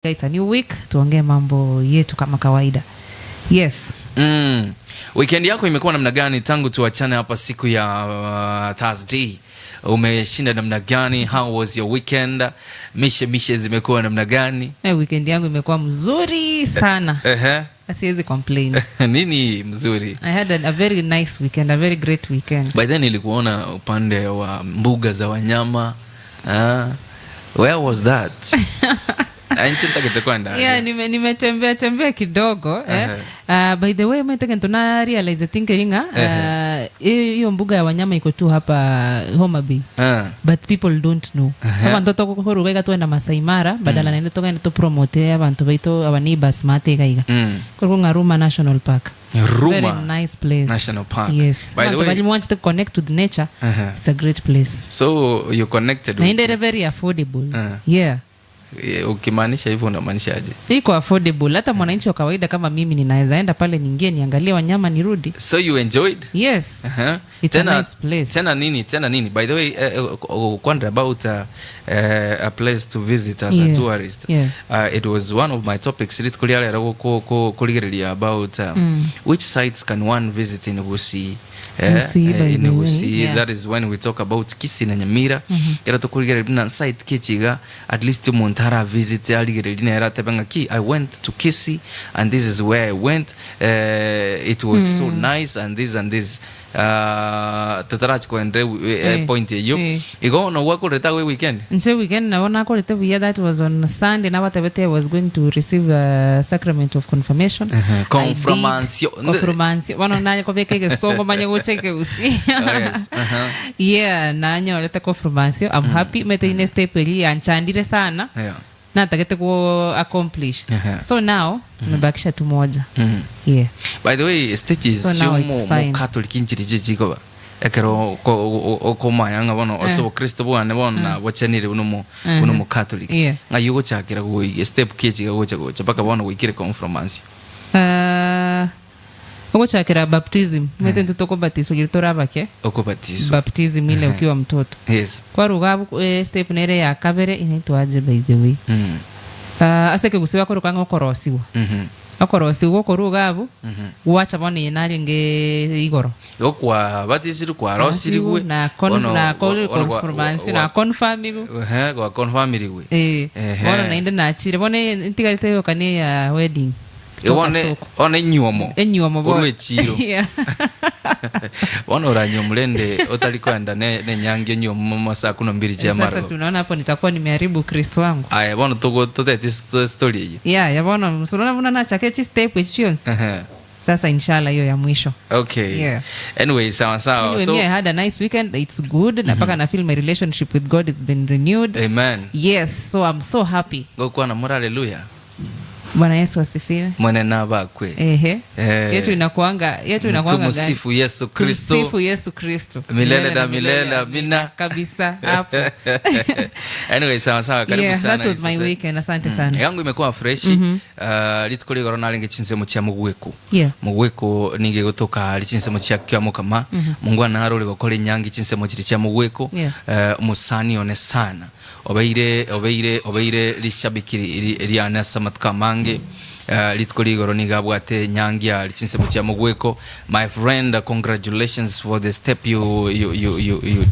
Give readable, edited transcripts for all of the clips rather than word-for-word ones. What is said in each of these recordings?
It's a new week, tuongee mambo yetu kama kawaida. Yes. Weekend yako imekuwa namna gani tangu tuachane hapa siku ya Thursday? Umeshinda namna gani? How was your weekend? Mishe mishe zimekuwa namna gani? Eh, weekend yangu imekuwa mzuri sana. Siwezi complain. Nini mzuri? I had a very nice weekend, a very great weekend. By then nilikuona upande wa mbuga za wanyama. Where was that? Inche ntagete kwenda. Yeah, nimetembea tembea kidogo, eh. By the way, mweteke tuna realize thinking hiyo mbuga ya wanyama iko tu hapa Homa Bay. But people don't know. Abantu tokoruga twenda Masai Mara badala naende togende to promote abantu baito aba neighbors mate iga. Korwa ng'a Ruma National Park. Ruma Very nice place. National Park. Yes. By the Abantu way, bali want to connect with nature. It's a great place. So you connected Na with inde it. very affordable. Yeah. Ukimaanisha hivyo unamaanisha aje? Iko affordable. Hata mwananchi wa kawaida kama mimi ninaweza enda pale niingie niangalie wanyama nirudi. So you enjoyed? Yes. It's a nice place. Tena nini? Tena nini? By the way, kwanda about a place to visit as a tourist. It was one of my topics. Rit kuliala ko kuligereria about which sites can one visit in Gusii. Gusii, by In the way. Gusii. That is when we talk about Kisii na Nyamira. Kera tukuligereria na site kichiga at least umuntu ara visit aligereria na era tebenga ki I went to Kisii and this is where I went. It was so nice and this and this. Tutarachi kwendre point eyo. Igo no wakoreta we weekend. Nche weekend naona akorete buya, that was on Sunday na batebete I was going to receive a sacrament of confirmation. I did. Confirmatio. Confirmatio. Bono naye kobeka egesongo manye gocha usi. Oh, yes. Yeah, nanyorete confirmatio. I'm happy mete ine step eri yanchandire sana. Natagete ku accomplish. So now nimebakisha tu moja. Yeah. By the way, stages So now cio it's mu fine. Catholic injiri jijikoba. Ekero okomanya ng'a bono ase obokristo bwane bono na bochenire buno mu buno mu Catholic. Ng'a yugochakira go step kechiga gocha gocha mpaka bono goikire confirmation. Ogochakira baptism. Mwete ntu tokobatiswa giri torabake. Okobatiswa. Baptism ile ukiwa mtoto. Kwaruga step nere ya kabere inaitwaje by the way? Ase kegusiwa koruka ng'a okorosiwa. Okorosiwa okoruga abu, gwacha bono eye narenge igoro. Igo kwa batisirwe, kwa rosirwe, Na bono na bono gwa- confirmation, gwa- na confirmigwe. Ehe, gwa confirmirigwe. Bono naende nachire. Bono ntigarete yoka ne ya wedding. Igo bono enyuomo. Enyuomo bono. Orwe echiro. Yeah. Bono oranywa murende otari kwenda ne nyangi enyuomo masaa kumi na mbili chia Sasa maro. si unaona hapo nitakuwa nimeharibu Kristo wangu. Aya, bono totete story hiyo. Yeah, ya bono, si unaona mbona nachake chi step hicho. Sasa inshallah hiyo ya mwisho. Okay. Yeah. Anyway, sawa sawa. Anyway, So me, I had a nice weekend. It's good. Na mpaka na feel my relationship with God has been renewed. Amen. Yes, so I'm so happy. Gokuwa na mora hallelujah. Bwana Yesu asifiwe. Mwene na bakwe. Ehe. Yetu inakuanga gani? Tumsifu Yesu Kristo. Tumsifu Yesu Kristo. Milele na milele, amina. Kabisa hapo. Anyway, sawa sawa, karibu Yeah, sana that was my Yesu. weekend. Asante sana. Yangu imekuwa fresh. Rituko rigoro narenge chinsemo chia mugweku. Mugweku ninge gutoka chinsemo chia kia mukama. Mungu anarore gukora inyangi chinsemo chiri chia mugweku. Musani one sana. Obeire, obeire, obeire rishabiki ria nasa matuka mange. Rituko rigoro nigabwate nyangi ya chinsemo chia mugweko. My friend, congratulations for the step you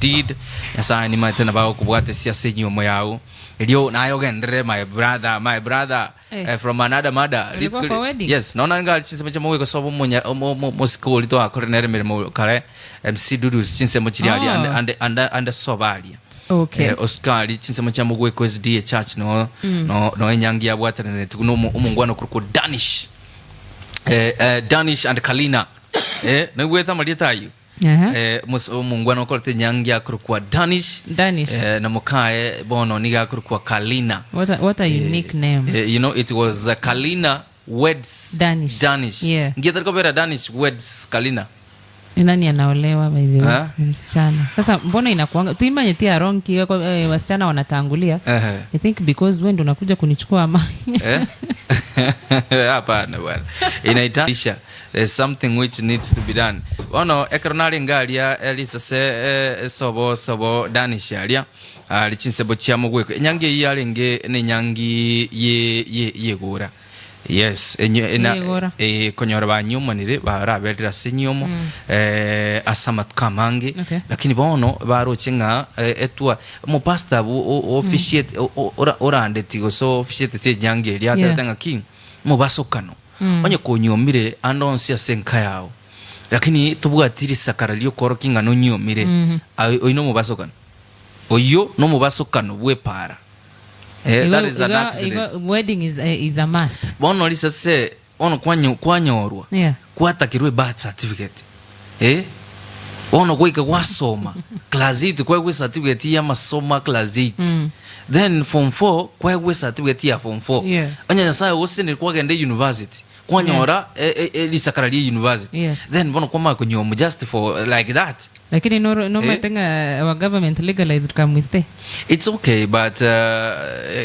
did. Nyasaye ni mate na bago kubwate siasa nyumo yao. Elio nayo gendere my brother, my brother, from another mother. Ulikuwa Rituko kwa wedding? Yes, naona ngali chinsemo chia mugweko sobo munya, mo school to akore nere mirimo kare MC Dudu chinsemo chiri ali and sobalia. Oscar chinsemo cha mugweko SDA Church no enyangi yabwatanire tukuno omungwano kuruko Danish. Danish and Kalina. Nigweta marieta ayo. Omungwano okorete nyangi akurukwa Danish. Danish. Na mukae bono niga akurukwa Kalina. What a unique name. It was Kalina weds Danish. Danish. Ngiye kobera Danish weds Kalina. Ni nani anaolewa by the way? Ha? Ni msichana. Sasa mbona inakuanga tuimanye tia wrong kwa wasichana wanatangulia? I think because wewe ndio unakuja kunichukua ama. Hapana bwana. Inaitisha. There's something which needs to be done. Bono ekero narenge aria risase sobo sobo Danish aria aria chinsemo chia mogweko enyangi eyio yarenge nenyangi ye ye yegora yes enye ena Yegora. eh, konyora banyiomanire baraberire ase enyomo eh, ase amatuko amange Okay. lakini bono baroche ng'a eh, etwa omopastor bu o- officiate o- o- ora- orandeti gose officiateti enyangi eria Yeah. aterete ng'a ki mobasokano Onye konyuomire ande onsi ase enka yao, lakini tobwati risakara ri'okoorokia ng'a nonyuomire, aye oyio nomobasokano. Oyio nomobasokano bw'epaara. Eh, that Igo, is an igo, accident. igo wedding is a, is a must. Bono risase bono kwanyo kwanyorwa Yeah. gwatakirwe ebirth certificate eh, bono goika gwasoma class eight kwaegwa ecertificate ya amasomo a class eight then form four kwaegwa ecertificate ya form four Yeah. onye Nyasaye ogosesenire kwagenda university kwanyora risakara ria university Yes. then bono kwamanya konyuomwa just for like that. Lakini noro nomanyete ng'a our government legalized come we stay. It's okay but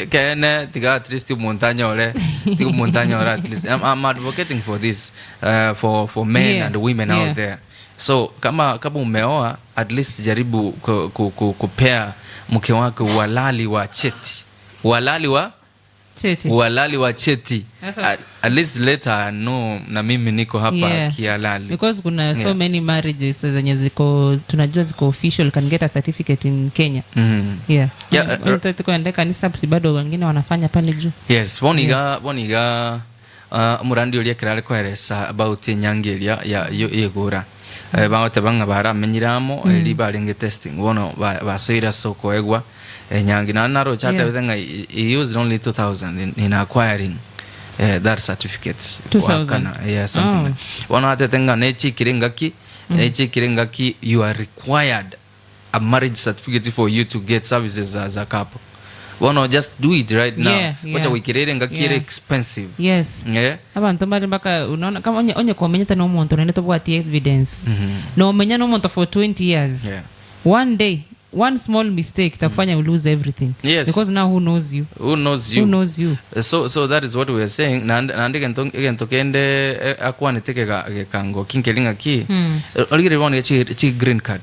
ekeene tiga at least omonto anyore tiga omonto anyore at least I'm, I'm advocating for this uh, for, for men Yeah, and women yeah. out there so kama kama umeoa at least jaribu ku, ku, ku, kupea mke wako uhalali wa cheti uhalali wa Cheti. uhalali wa cheti Sasa- at, at least let her know na mimi niko hapa Yeah. kihalali Because kuna so Yeah. many marriages zenye ziko tunajua ziko official can get a certificate in Kenya. mm. Yeah. Yeah, Tuko kanisa si bado wengine wanafanya pale juu. Yes, bono iga bono iga uh, omorandi oria ekero are koeresa about enyangi eria ya yo- yegora eh, bagoteba ng'a baramenyire amo eri barenge testing bono ba- basoire ase okoegwa enyangi naende naroche Yeah. atebete ng'a he he used only 2000 in, in acquiring eh, that certificate 2000? Goakana, yeah, something Oh. like. Bono atete ng'a nechikire engaki nechikire engaki you are required a marriage certificate for you to get services as a couple bono just do it right now Yeah, gocha yeah. goikera ere engaki ere Yeah. expensive Yes. yeah. Abanto mbare mpaka unaona kama onye, onye komenyete na omonto naende tobwati evidence nomenya na omonto for 20 years Yeah. one day one small mistake itakufanya mm. lose everything Yes. because now who knows you who knows you who knows you so so that is what we are saying naende naende egento egento kende eh, akwanete kega gekango kinkeri ng'aki origereria bono iga chi chi green card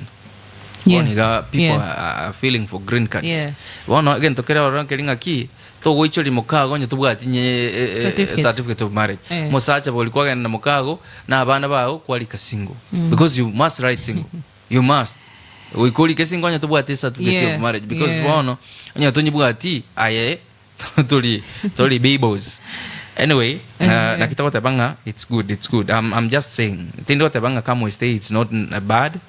Yeah. bono iga people Yeah. are, are feeling for green cards Yeah. bono egento kere ororo nkeri ng'aki togoichoria mokago onye tobwati nye eh, eh, Certificate. certificate of marriage Eh. mosacha bori kwagenda na mokago na abana bago kwarika single because you must write single you must goika orike single onye tobwati certificate Yeah. of marriage because Yeah. bono onye tonyebwati aye tori tori babos anyway uh, naki togoteba ng'a it's good it's good I'm, I'm just saying tindi goteba ng'a come we stay it's not bad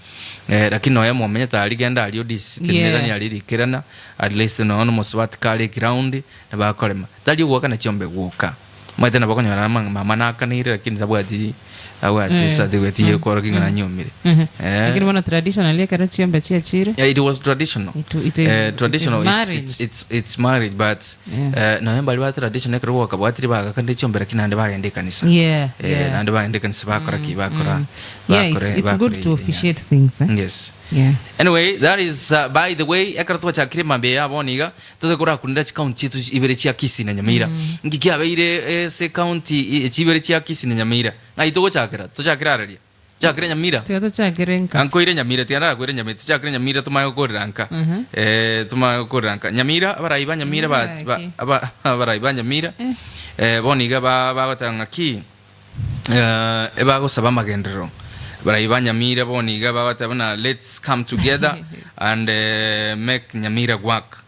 eh, lakini nonya momenyete aria genda aria odisi Yeah. tinirani aria rikerana at least nonya nomosubati kare eground nabakorema tari ogwakana chiombe gwoka omanyete nabo okonyora mama nakanire lakini tabwati tabwati Eh. certificate yekorokia ng'a nanyomire Mhm. Eh. Lakini bono traditionally ekero chiombe chiachire Yeah, it was traditional. It is- Eh, it traditional is it's, marriage. it's, it's, it's marriage but Yeah. eh, nonya mbari ba traditional ekero gwakabwatire bagakande chiombe lakini naende bagenda ekanisa Yeah, Eh, yeah. naende bagenda ekanisa bakora ki bakora yeah it's, bakore- it's good bakore to officiate things eh? yes yeah anyway that is uh, by the way ekero twachakire mambia ya bono iga tote korakunera chikaunti chiaito ibere chia Kisii na Nyamira nki kiabeire ase ekaunti chibere chia Kisii na Nyamira ng'ai togochakera tochakere araria Tochakere Nyamira Tiga tochakere nka. Ankoire Nyamira tiga narakoire Nyamira tochakere Nyamira tomanye gokorera nka eh tomanye gokorera nka Nyamira abarai ba Nyamira ba ba aba abarai ba Nyamira eh bono iga ba bagoteba ng'aki eh ebagosaba amagenderero abarai ba Nyamira bono iga bagoteba buna let's come together and make Nyamira work.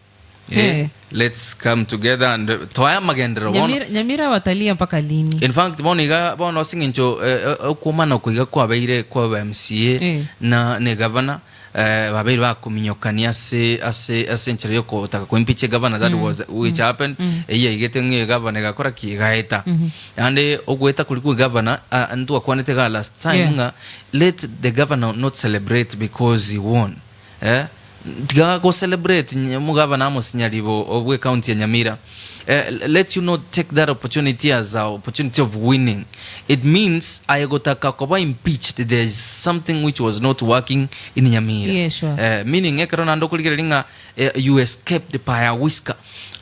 Eh, Eh. let's come together and toe amagenderero bono Nyamira, Nyamira watalia mpaka lini? In fact bono iga bono ase eng'encho eh, eh, okwomana oko iga kwabeire kwa ba MCA Eh. na ne governor eh, babeire bakominyokania ase ase ase enchera yokotaka koimpeach egavana that was which happened eyio yaigete ng'a egavana egakora ki egaeta naende ogoeta koria kwa egavana ah, ntwakwanete iga last time Yeah. ng'a let the governor not celebrate because he won Eh, tiga go celebrate omogabana amo sinyaribo obwe county ya Nyamira. Eh, let you not take that opportunity as a opportunity of winning. It means aye gotaka koba impeached there is something which was not working in Nyamira. Yeah, sure. Eh, meaning ekero naende okorigereria ng'a eh, you escaped by a whisker.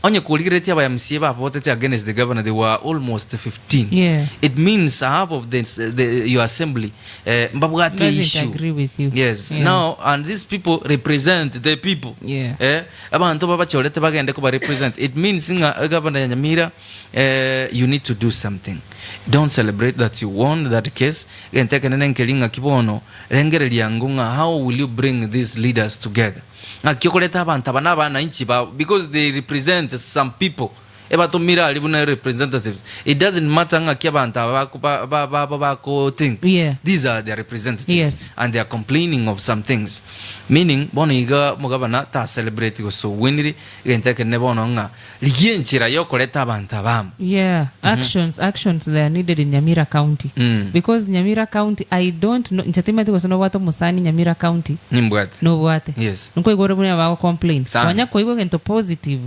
Onye korigereretie aba MCA bavotete against the governor they were almost 15. Yeah. It means half of the, the, your assembly eh, mbabwate Doesn't issue. agree with you. Yes. Yeah. Now and these people represent the people. Yeah. Eh, abanto babachorete bagende koba represent. It means ng'a governor ya Nyamira eh, you need to do something. Don't celebrate that you won that case. Egento ekenene nkeri ng'aki bono rengereria ango ng'a how will you bring these leaders together. Ng'aki okoreta abanto aba na abananchi bao because they represent some people. Ebatomire aria buna representatives. It doesn't matter ng'aki abanto aba bako ba ba babo bako think. Yeah. These are their representatives Yes. and they are complaining of some things. Meaning bono iga omogabana ta celebrate gose ogwenire egento ekenene bono ng'a rigia enchera yokoreta abanto aba amo. Yeah, actions, actions they are needed in Nyamira County. Mm. Because Nyamira County, I don't know, inche timanyeti gose nobwate omosani Nyamira County, Nimbwate. nobwate. Yes. Nkoigwa ore buna bago complain. Sana. Kwanya koigwa egento positive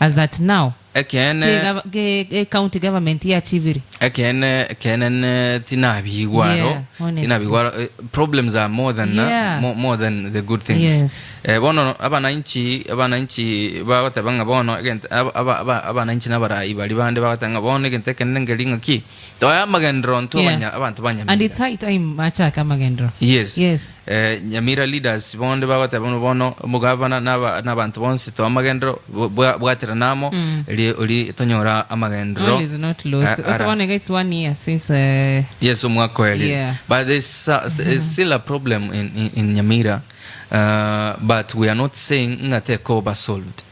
as at now. Ekeene, Ke gava- ke- ke county government yachibire. ekeene, ekeene ne tinabigwa aro. Yeah, honestly. Tinabigwa aro. Eh, Problems are more than, uh, Yeah. more, more than the good things. Yes. Eh, bono abananchi abananchi bagoteba ng'a bono egento aba- aba- aba- abananchi na abarai baria bande bagoteba ng'a bono egento ekenene nkeri ng'aki toe amagenderero intwe Yeah. abanya- abanto ba And Nyamira. it's high time achake amagenderero. Yes. Yes. Eh, Nyamira leaders bonde bagoteba buna bono omogavana na aba- na abanto bonsi toe amagenderero bwa- bwa- bwaterana amo eri ori tonyora amagenderero. All is not lost. Eh, Also, ara- one it's one year since uh, Yes, omwaka oerire. Yeah. But there's uh, still a problem in, in, in Nyamira. Uh, but we are not saying ng'a tekoba solved.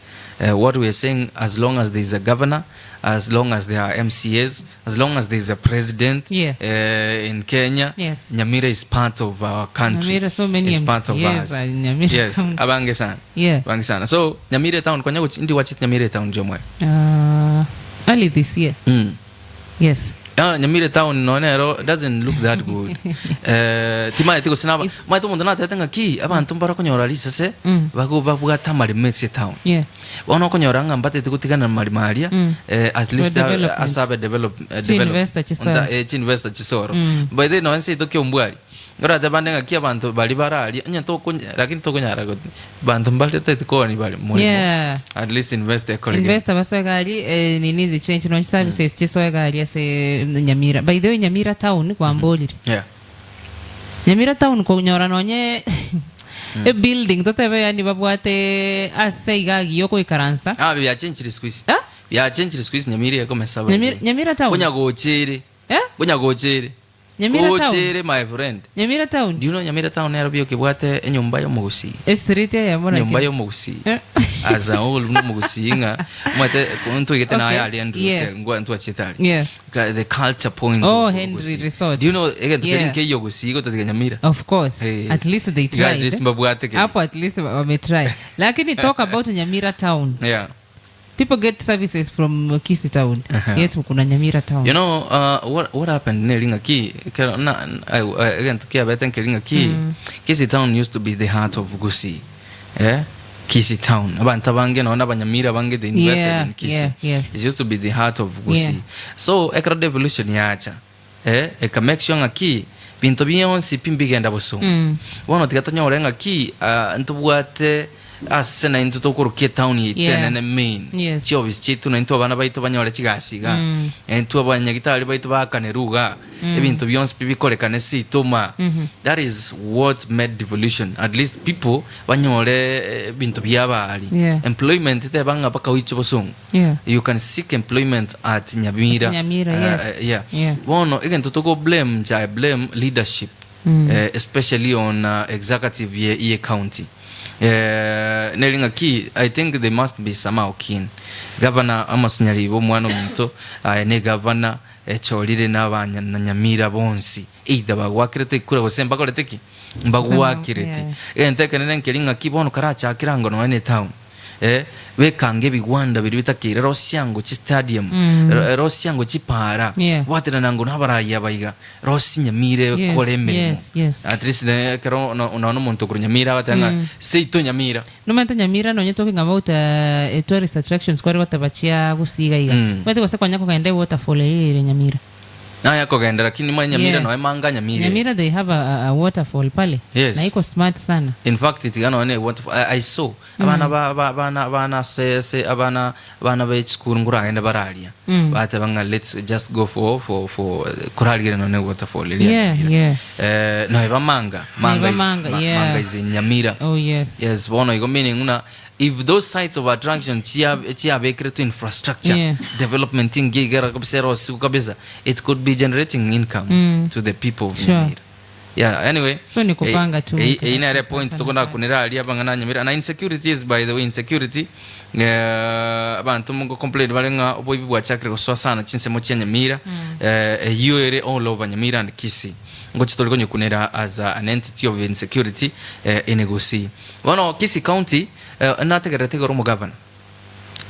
Uh, what we are saying, as long as there is a governor, as long as there are MCAs, as long as there is a president Yeah. uh, in Kenya, Yes. Nyamira is part of our country. Nyamira, so many It's part of MCAs us. are in Nyamira Yes, County. abange sana. Yeah. Abange sana. So, Nyamira town, kwanya gochi- ndi wachete Nyamira town jomwe. Uh, early this year. Mm. Yes. Ah, Nyamira town nonye ero doesn't look that good. Eh, timaeti gose naba It's- maete omonto natete ng'aki abanto mbara konyora risase Mm. bago babwate amaremo ase etown. Yeah. Bono okonyora ng'a mbatete gotigana na amaremo aria Mm. eh, at least For development. ase abe develop, eh, Chi develop. investor chisoro. Onta- eh, chi investor chisoro. Mm. By the way, nonye seito kiombwari Orate bande ng'aki abanto baria bare aria, onye tokonya lakini tokonyara got banto mbare totagete kooni bare moremo. Yeah. At least invest ekore gento. Investor basoe gari eh, nini zichange no services chisoe gari ase Nyamira. By the way Nyamira town kwamborire. Yeah. Nyamira town konyora nonye e building totebe yani babwate ase iga agiya okoikaransa. Ah, biachenchire siku hizi. Ah? Biachenchire siku hizi Nyamira ekomesa by the Nyamira, way. Nyamira town. Konya gochire. Eh? Konya gochire. Nyamira town. Gochere my friend. Nyamira town. Do you know Nyamira town nero buya okebwate enyomba y'omogusii? Estreet eyemo Enyomba lakini. y'omogusii. Eh. As a whole buna omogusii ng'a omanyete ntwaigete naye Okay. aria Andrew Yeah. Hotel, ngwa ntwachete aria. Yeah. Ka- the culture point Oh, of Henry Gusii. Resort. Do you know egento keri Yeah. nkeiyo Gusii gotatiga Nyamira? Of course. Eh. At least they Iga at tried. least mbabwate keri. Hapo at least wametry. Lakini talk about Nyamira town. Yeah. People get services from Kisii town. Yet kuna Nyamira town. You know, uh, what, what happened neri ng'aki kero na egento kiabete nkeri ng'aki Kisii town used to be the heart of Gusii. Eh? Kisii town. Abanto abange nonye abanyamira abange they invested Yeah, in Kisii. yeah, yes. It used to be the heart of Gusii. Yeah. So ekero devolution yacha eh, eka make sure ng'aki binto bionsi pi mbigenda bosongo. Mm. Bono tiga tonyore ng'aki ah, ntobwate ase naintwe tokorokia etown yaito Yeah. enene main. Yes. Chiofisi chiaito naintwe abana baito banyore chigasi iga. Mm. Intwe abanyagitari baito baakanere iga. Ebinto bionsi pi bikorekane seito ma. That is what made devolution. At least people banyore eh, ebinto biabari. Yeah. Employment teba ng'a mpaka oiche bosongo. Yeah. You can seek employment at Nyamira. At Nyamira, yes. yeah. Yeah. Bono egento toko blame nche I blame leadership. Mm. Eh, especially on uh, executive ye, ye county. Eh, neri ng'aki I think they must be somehow keen. Governor Amos Nyaribo omwana ominto aye ne governor echorire na abanya na Nyamira bonsi either bagwakirete ekura gose mbakorete ki mbagwakireti Yeah. egento ekenene nkeri ng'aki bono karachakire ango nonya ne town. Eh, bekange ebigwanda biria bitakeire, rosia ango chistadium, rosia ango chipara, Yeah. bwaterana ango nabarai aba iga, rosia Nyamira Yes, ekore emeremo. yes, yes. At least ne ekero no- nonya omonto okorwa Nyamira agoteba ng'a seito Nyamira. Nomanyete Nyamira nonye talking about eh, tourist attractions kware goteba chia Gusii iga iga. Omanyete gose konya kogenda ewaterfall eye ere Nyamira. Naya kogenda lakini manye Nyamira Yeah. noe manga Nyamira. Nyamira they have a, a, a waterfall pale. Yes. Na iko smart sana. In fact tiga nonya ne waterfall I, I saw abana ba ba abana abana se se abana abana ba chisukuru nkoragende bararia. Mm. Bateba ng'a let's just go for for for korarigere nonya ne waterfall eria Yeah, Nyamira. yeah. Eh noe ba manga manga Noe is, ba manga, ma, yeah. manga is in Nyamira. Oh yes. Yes, bono igo meaning ng'a if those sites of attraction chia chiabekeretwe infrastructure Yeah. development ingiya igera kabisa erosiwu kabisa it could be generating income Mm. to the people of Sure. Nyamira yeah anyway So ni kupanga tu. eh, eh, nere point tokona kunera aria bang'ana Nyamira na insecurity is by the way insecurity eh, abanto mongo complain bare ng'a oboibi bwachakire gosoa sana chinsemo chia Nyamira eh, eyio ere all over Nyamira and Kisii ngochi tori konyekunera as a, an entity of insecurity eh, in Gusii Bono Kisii County eh, nategererete igoro omogavana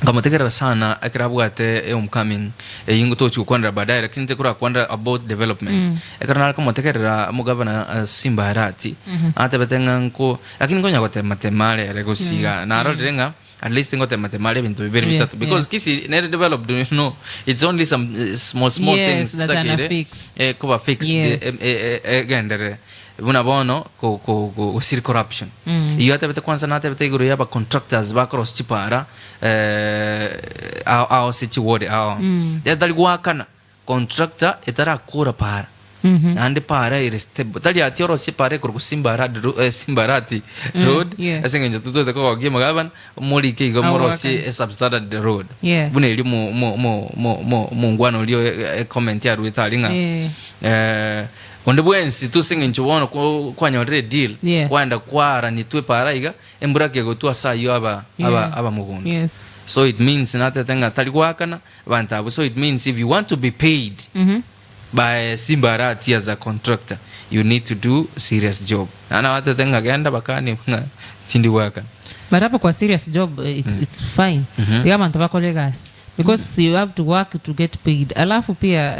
nkamotegerera sana ekero abwate ehomecoming eyio nigo togochi gokwanera baadaye lakini ntokorakwanera about development Mm. ekero nare komotegerera omogavana eh, Simba Arati atebete ng'a nko lakini nkonya gotema tema are ere gosiga narorire ng'a at least ngotema tema are ebinto bibere Yeah, bitato because yeah. Kisii nere developed you know it's only some eh, small small Yes, things that are chitakeire, fix. eh, koba fixed Yes. eh, eh, eh, egenderere Buna bono ko ko ko gosiri corruption. Mm. Igo atebete kwanza natebete igoro ya abacontractors bakorosia chipara eh, ao ao ase chiward ao. Mm. Tari goakana contractor etarakora para. Mhm. Naende para ere stable. Tari ati orosie para ekorokwa Simba Arati ro- eh, Simba Arati Mm, road yeah. ase eng'encho totwete kogokia omogabana morike igo Ao morosie goakana. e substandard road. Yeah. Buna erio mo mo mo mo mo omongwana oria e- e comment aruete aria ng'a Eh. eh, Onde bwensi tu ase eng'encho bono kwanyorire edeal, Yeah. kwaenda kwaranitwe epaara iga, embura kegotwa ase ayio aba aba Yeah. aba mogondo. Yes. So it means natete ng'a tari goakana abanto abwo, so it means if you want to be paid Mhm. by Simba Arati as a contractor, you need to do serious job. Naende nabatete ng'a genda bakanie ng'a tindi goakana. But hapo kwa serious job eh, it's, it's fine. Mhm. Tiga abanto bakore egasi because you have to work to get paid alafu pia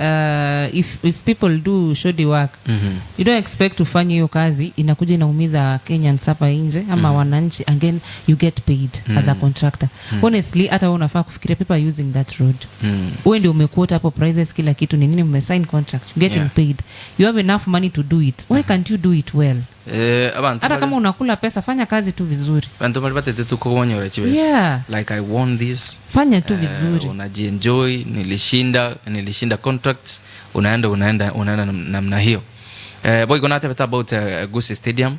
uh, if, if people do shoddy work mm -hmm. you don't expect ufanye hiyo kazi inakuja inaumiza Kenyans hapa nje ama mm -hmm. wananchi again you get paid mm -hmm. as a contractor mm -hmm. honestly hata wewe unafaa kufikiria people are using that road Mm. wewe ndio umequote hapo prices kila kitu ni nini mmesign contract getting Yeah. paid you have enough money to do it why can't you do it well Eh, abanto hata bare- kama unakula pesa fanya kazi tu vizuri abanto bare batete tukobonyora chibesa Yeah. like i won this fanya tu eh, vizuri unajienjoy nilishinda nilishinda contracts unaenda unaenda unaenda nam- namna hiyo eh, boy gonna tell about uh, Gusii Stadium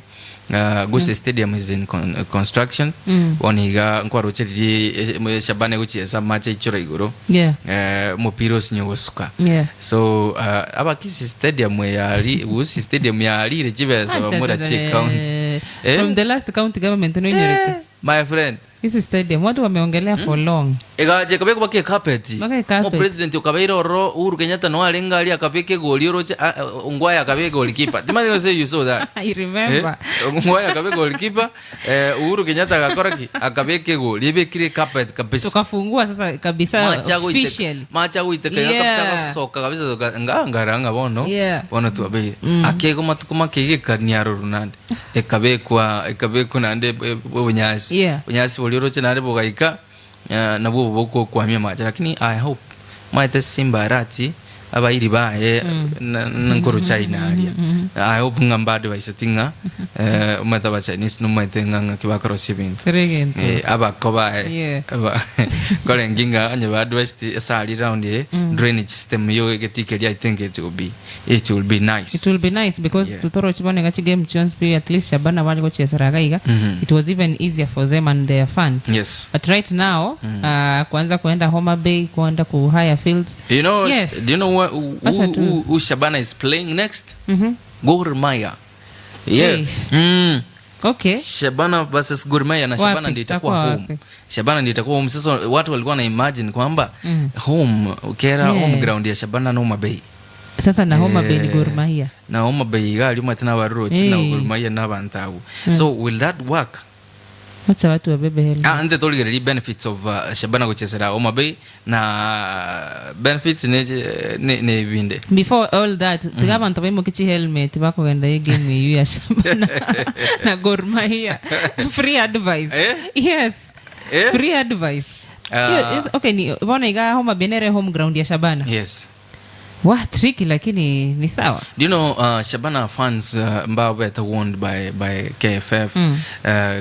uh, Gusii Stadium is in con construction Mm. bono iga nkwaroche riria eh, Shabana egochiesa amache aichora igoro yeah eh, omopira osinye gosuka yeah so uh, abakisi stadium yari Gusii Stadium yarire chibesa Acha bamura sasa, chi county eh, Eh? from the last county government noinyorete Eh, my friend Hizi stadium watu wameongelea for long. Egacha ekabekwa baka ecarpet. Baka ecarpet. Mo president okabeire ororo Uhuru Kenyatta no arenge aria akabeka egoli oroche ah, ah, Ongwae akaba egolikipa. Timanyeti gose you saw that. I remember. Eh, Ongwae akaba egolikipa, eh, Uhuru Kenyatta agakora ki? Akabeka egoli ebekire ecarpet kabisa. Tukafungua sasa kabisa Mache agoiteka officially. mache agoiteka iga Yeah. kabisa agasoka kabisa toka nga ngara ng'a bono Yeah. bono twabeire. Akego matuko make iga ekaniarorwa naende. Ekabekwa ekabekwa naende obonyansi. Yeah. Obonyansi boria oroche naende bogaika eh, nabwo obo bokokwamia amache lakini I hope omanyete Simba Arati abairi baye na- na nkorwa China aria. I hope ng'a mbadvisetie ng'a eh, omanyete abachinese nomanyete ng'a ng'aki bakorosia ebinto. Kera egento. Eh, abako baye Yeah. Aba- nkorenge ng'a onye baadvised ase aria round eye drainage system yo egetii keria I think it will be It will be nice. It will be nice because Yeah. tutorochi bono iga chigame chionsi pi at least Shabana bari gochiesera iga iga Mhm. it was even easier for them and their fans Yes. but right now uh, kuanza kuenda Homa Bay kuenda ku higher fields You know, Yes. do you know what, who, Acha tu. who, who Shabana is playing next? Mhm. Gor Mahia. Yeah. Eish. Okay. Shabana versus Gor Mahia na Shabana Wapi? ndio itakuwa Itakuwa home. wapi? Shabana ndio itakuwa home. Sasa watu walikuwa na imagine kwamba Mm. home ukera Yeah. home ground ya Shabana na Homa Bay. Sasa na Homa Bay ni Eh, Gor Mahia. Na Homa Bay iga aria omanyete na abarochi na Eh. Gor Mahia na abanto abwo. So will that work? Wacha watu wabebe helmet. Ah, nte torigereria benefits of Shabana gochesera Homa Bay na benefits ne ne ne ebinde. Before all that, tiga abanto baimokie chihelmet bakogenda egame eyio ya Shabana na Gor Mahia. Free advice. Eh? Yes. Eh? Free advice. Ah. Iyo is- okay, ni bono iga Homa Bay nere home ground ya Shabana. Yes. Wah, tricky lakini ni sawa. Do you know Shabana fans mbabete warned by, by KFF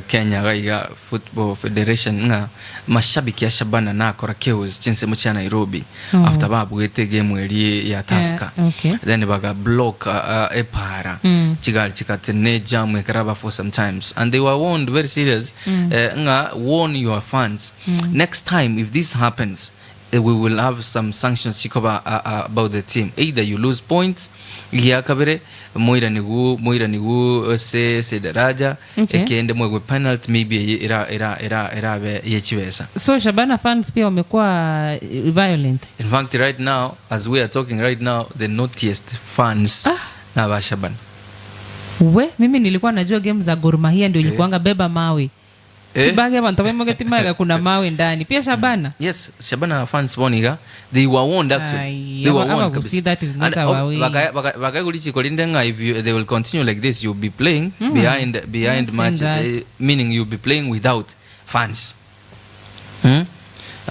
Kenya gaiga Football Federation ng'a mashabiki a Shabana nakora chaos chinsemo chia Nairobi Oh. after babwete egame eria ya Tusker Yeah, okay. then baga block epara chigari chikatenena ejam ekaraba for sometimes and they were warned very serious ng'a warn your fans next time if this happens we will have some sanctions chikoba about the team either you lose points egia kabere moiranigu moiranigu ase ase daraja Okay. ekende mwegwe penalty maybe eye era era era erabe ye chibesa So Shabana fans pia wamekuwa violent. in fact right now as we are talking right now the naughtiest fans Ah. na ba Shabana We, mimi nilikuwa najua game za Gor Mahia ndio ilikuwanga beba mawe. Eh? Chibage abantu baimogeti maega kuna mawe ndani. Pia Shabana. Yes, Shabana fans bono iga they were warned actually. Aye, They were aba- warned aba kabisa. see that is not And, our oh, way. bakaigwa rinde ng'a if you, they will continue like this you'll be playing behind behind Not saying matches that. meaning you'll be playing without fans. Hmm?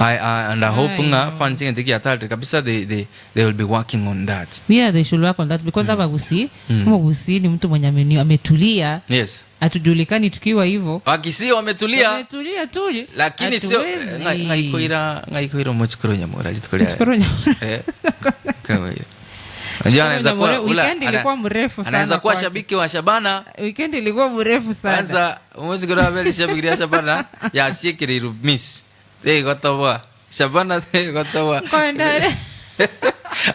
I, and I hope Aye, ng'a fans ng'ente kiatarire kabisa they will be working on that. Yeah, they should work on that because hapa Gusii, kama Gusii ni mtu mwenye ametulia, Yes. hatujulikani tukiwa hivyo. Wakisii wametulia Ametulia tu. lakini sio hatuwezi. ng'aikoira ng'aikoira omochikoro nyamora rituko ria Mchikoro Nyamora. Eh, kawaida. Unajua anaweza kuwa Nyamora, ula- weekend ilikuwa mrefu sana anaweza kuwa kwake. shabiki wa Shabana Weekend ilikuwa mrefu sana. kwanza omochikoro abere shabiki ria Shabana yasiekereirwe miss tegotoboa Shabana tegotoboa Kwenda.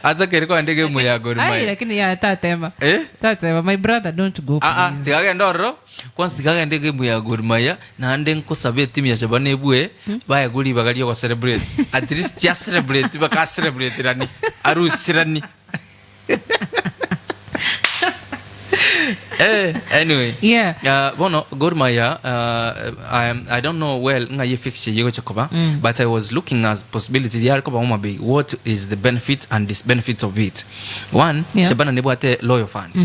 atakeri kwande game ya Gor Ai, Mahia lakini ya tatema. eh Tatema, my brother don't go Ah, ah, please. tigagenda ororo kwanza tigagenda egame ya Gor Mahia naende nkosaba etimu ya Shabana ebue baegwe ribaga ria ogocelebrate at least chia celebrate baka celebrate rani arusirani eh, anyway Yeah. Bono Gor Mahia I don't know well ng'a ye fixture yegocha koba but I was looking at possibilities yare koba Homa Bay what is the benefit and disbenefit of it one Yeah. Shabana nebwate loyal fans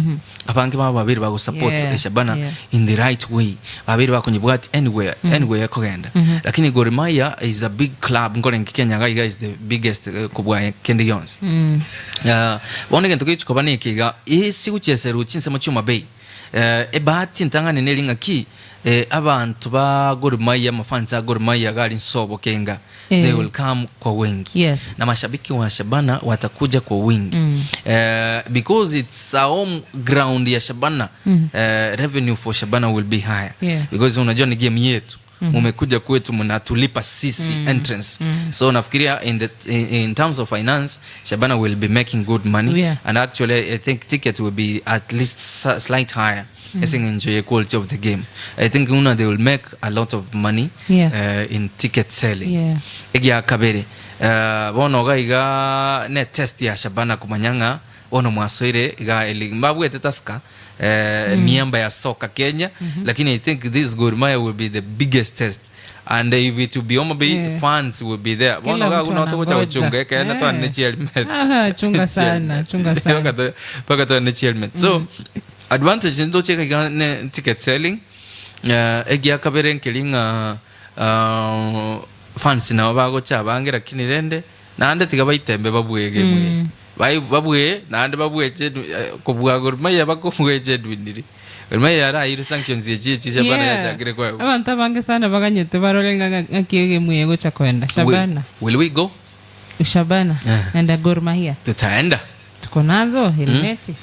abange babo babere bagosupport Yeah, Shabana yeah. in the right way babere bakonyebwati anywhere anywhere ekogenda lakini Gor Mahia is a big club nkorenge Kenya iga iga is the biggest kobua kende gionsi Bono egento gegochia koba neke iga, ase gochieserwa chinsemo chi'Homa Bay, ebahati entang'ani neri ng'aki abanto ba Gor Mahia, amafans a Gor Mahia iga aria nsobo kenga, they will come kwa wingi. Yes. Na mashabiki wa Shabana watakuja kwa wingi. Because it's a home ground ya Shabana, revenue for Shabana will be higher. Yeah. Because unajua ni game yetu. Mumekuja kwetu mnatulipa sisi entrance. So nafikiria in terms of finance Shabana will be making good money. Yeah. And actually I think ticket will be at least slight higher. Ase eng'encho ye quality of the game. I think buna they will make a lot of money Yeah. in ticket selling. Yeah. Egia kabere bono iga iga ne test ya Shabana komanya ng'a bono mwasoire iga eli mbabwete Tusker miamba ya soka Kenya lakini I think this Gor Mahia will be the biggest test and if it will be Homa Bay Yeah. fans will be there Kila bono iga mtu buna togocha anangoja. gochunga ekeene Eh. twane ne chihelmet Aha, chunga sana, chunga sana. Mpaka twane ne chihelmet so advantage ndoche iga iga ne ticket selling egia kabere nkeri ng'a fans nabo bagocha abange lakini rende naende tiga baitembe babue egame eye. Bai babue naende babue genuine kobua Gor Mahia bakobue genuinely. Gor Mahia yaraeirwe sanctions echi echi Shabana Yeah. yachakire koegwa. Abanto abange sana baganyete barore ng'a ng'a- ng'aki egame eye egocha koenda. Will, Shabana. will we go? Shabana. Yeah. Naenda Gor Mahia. Tutaenda. Tuko nazo helmeti.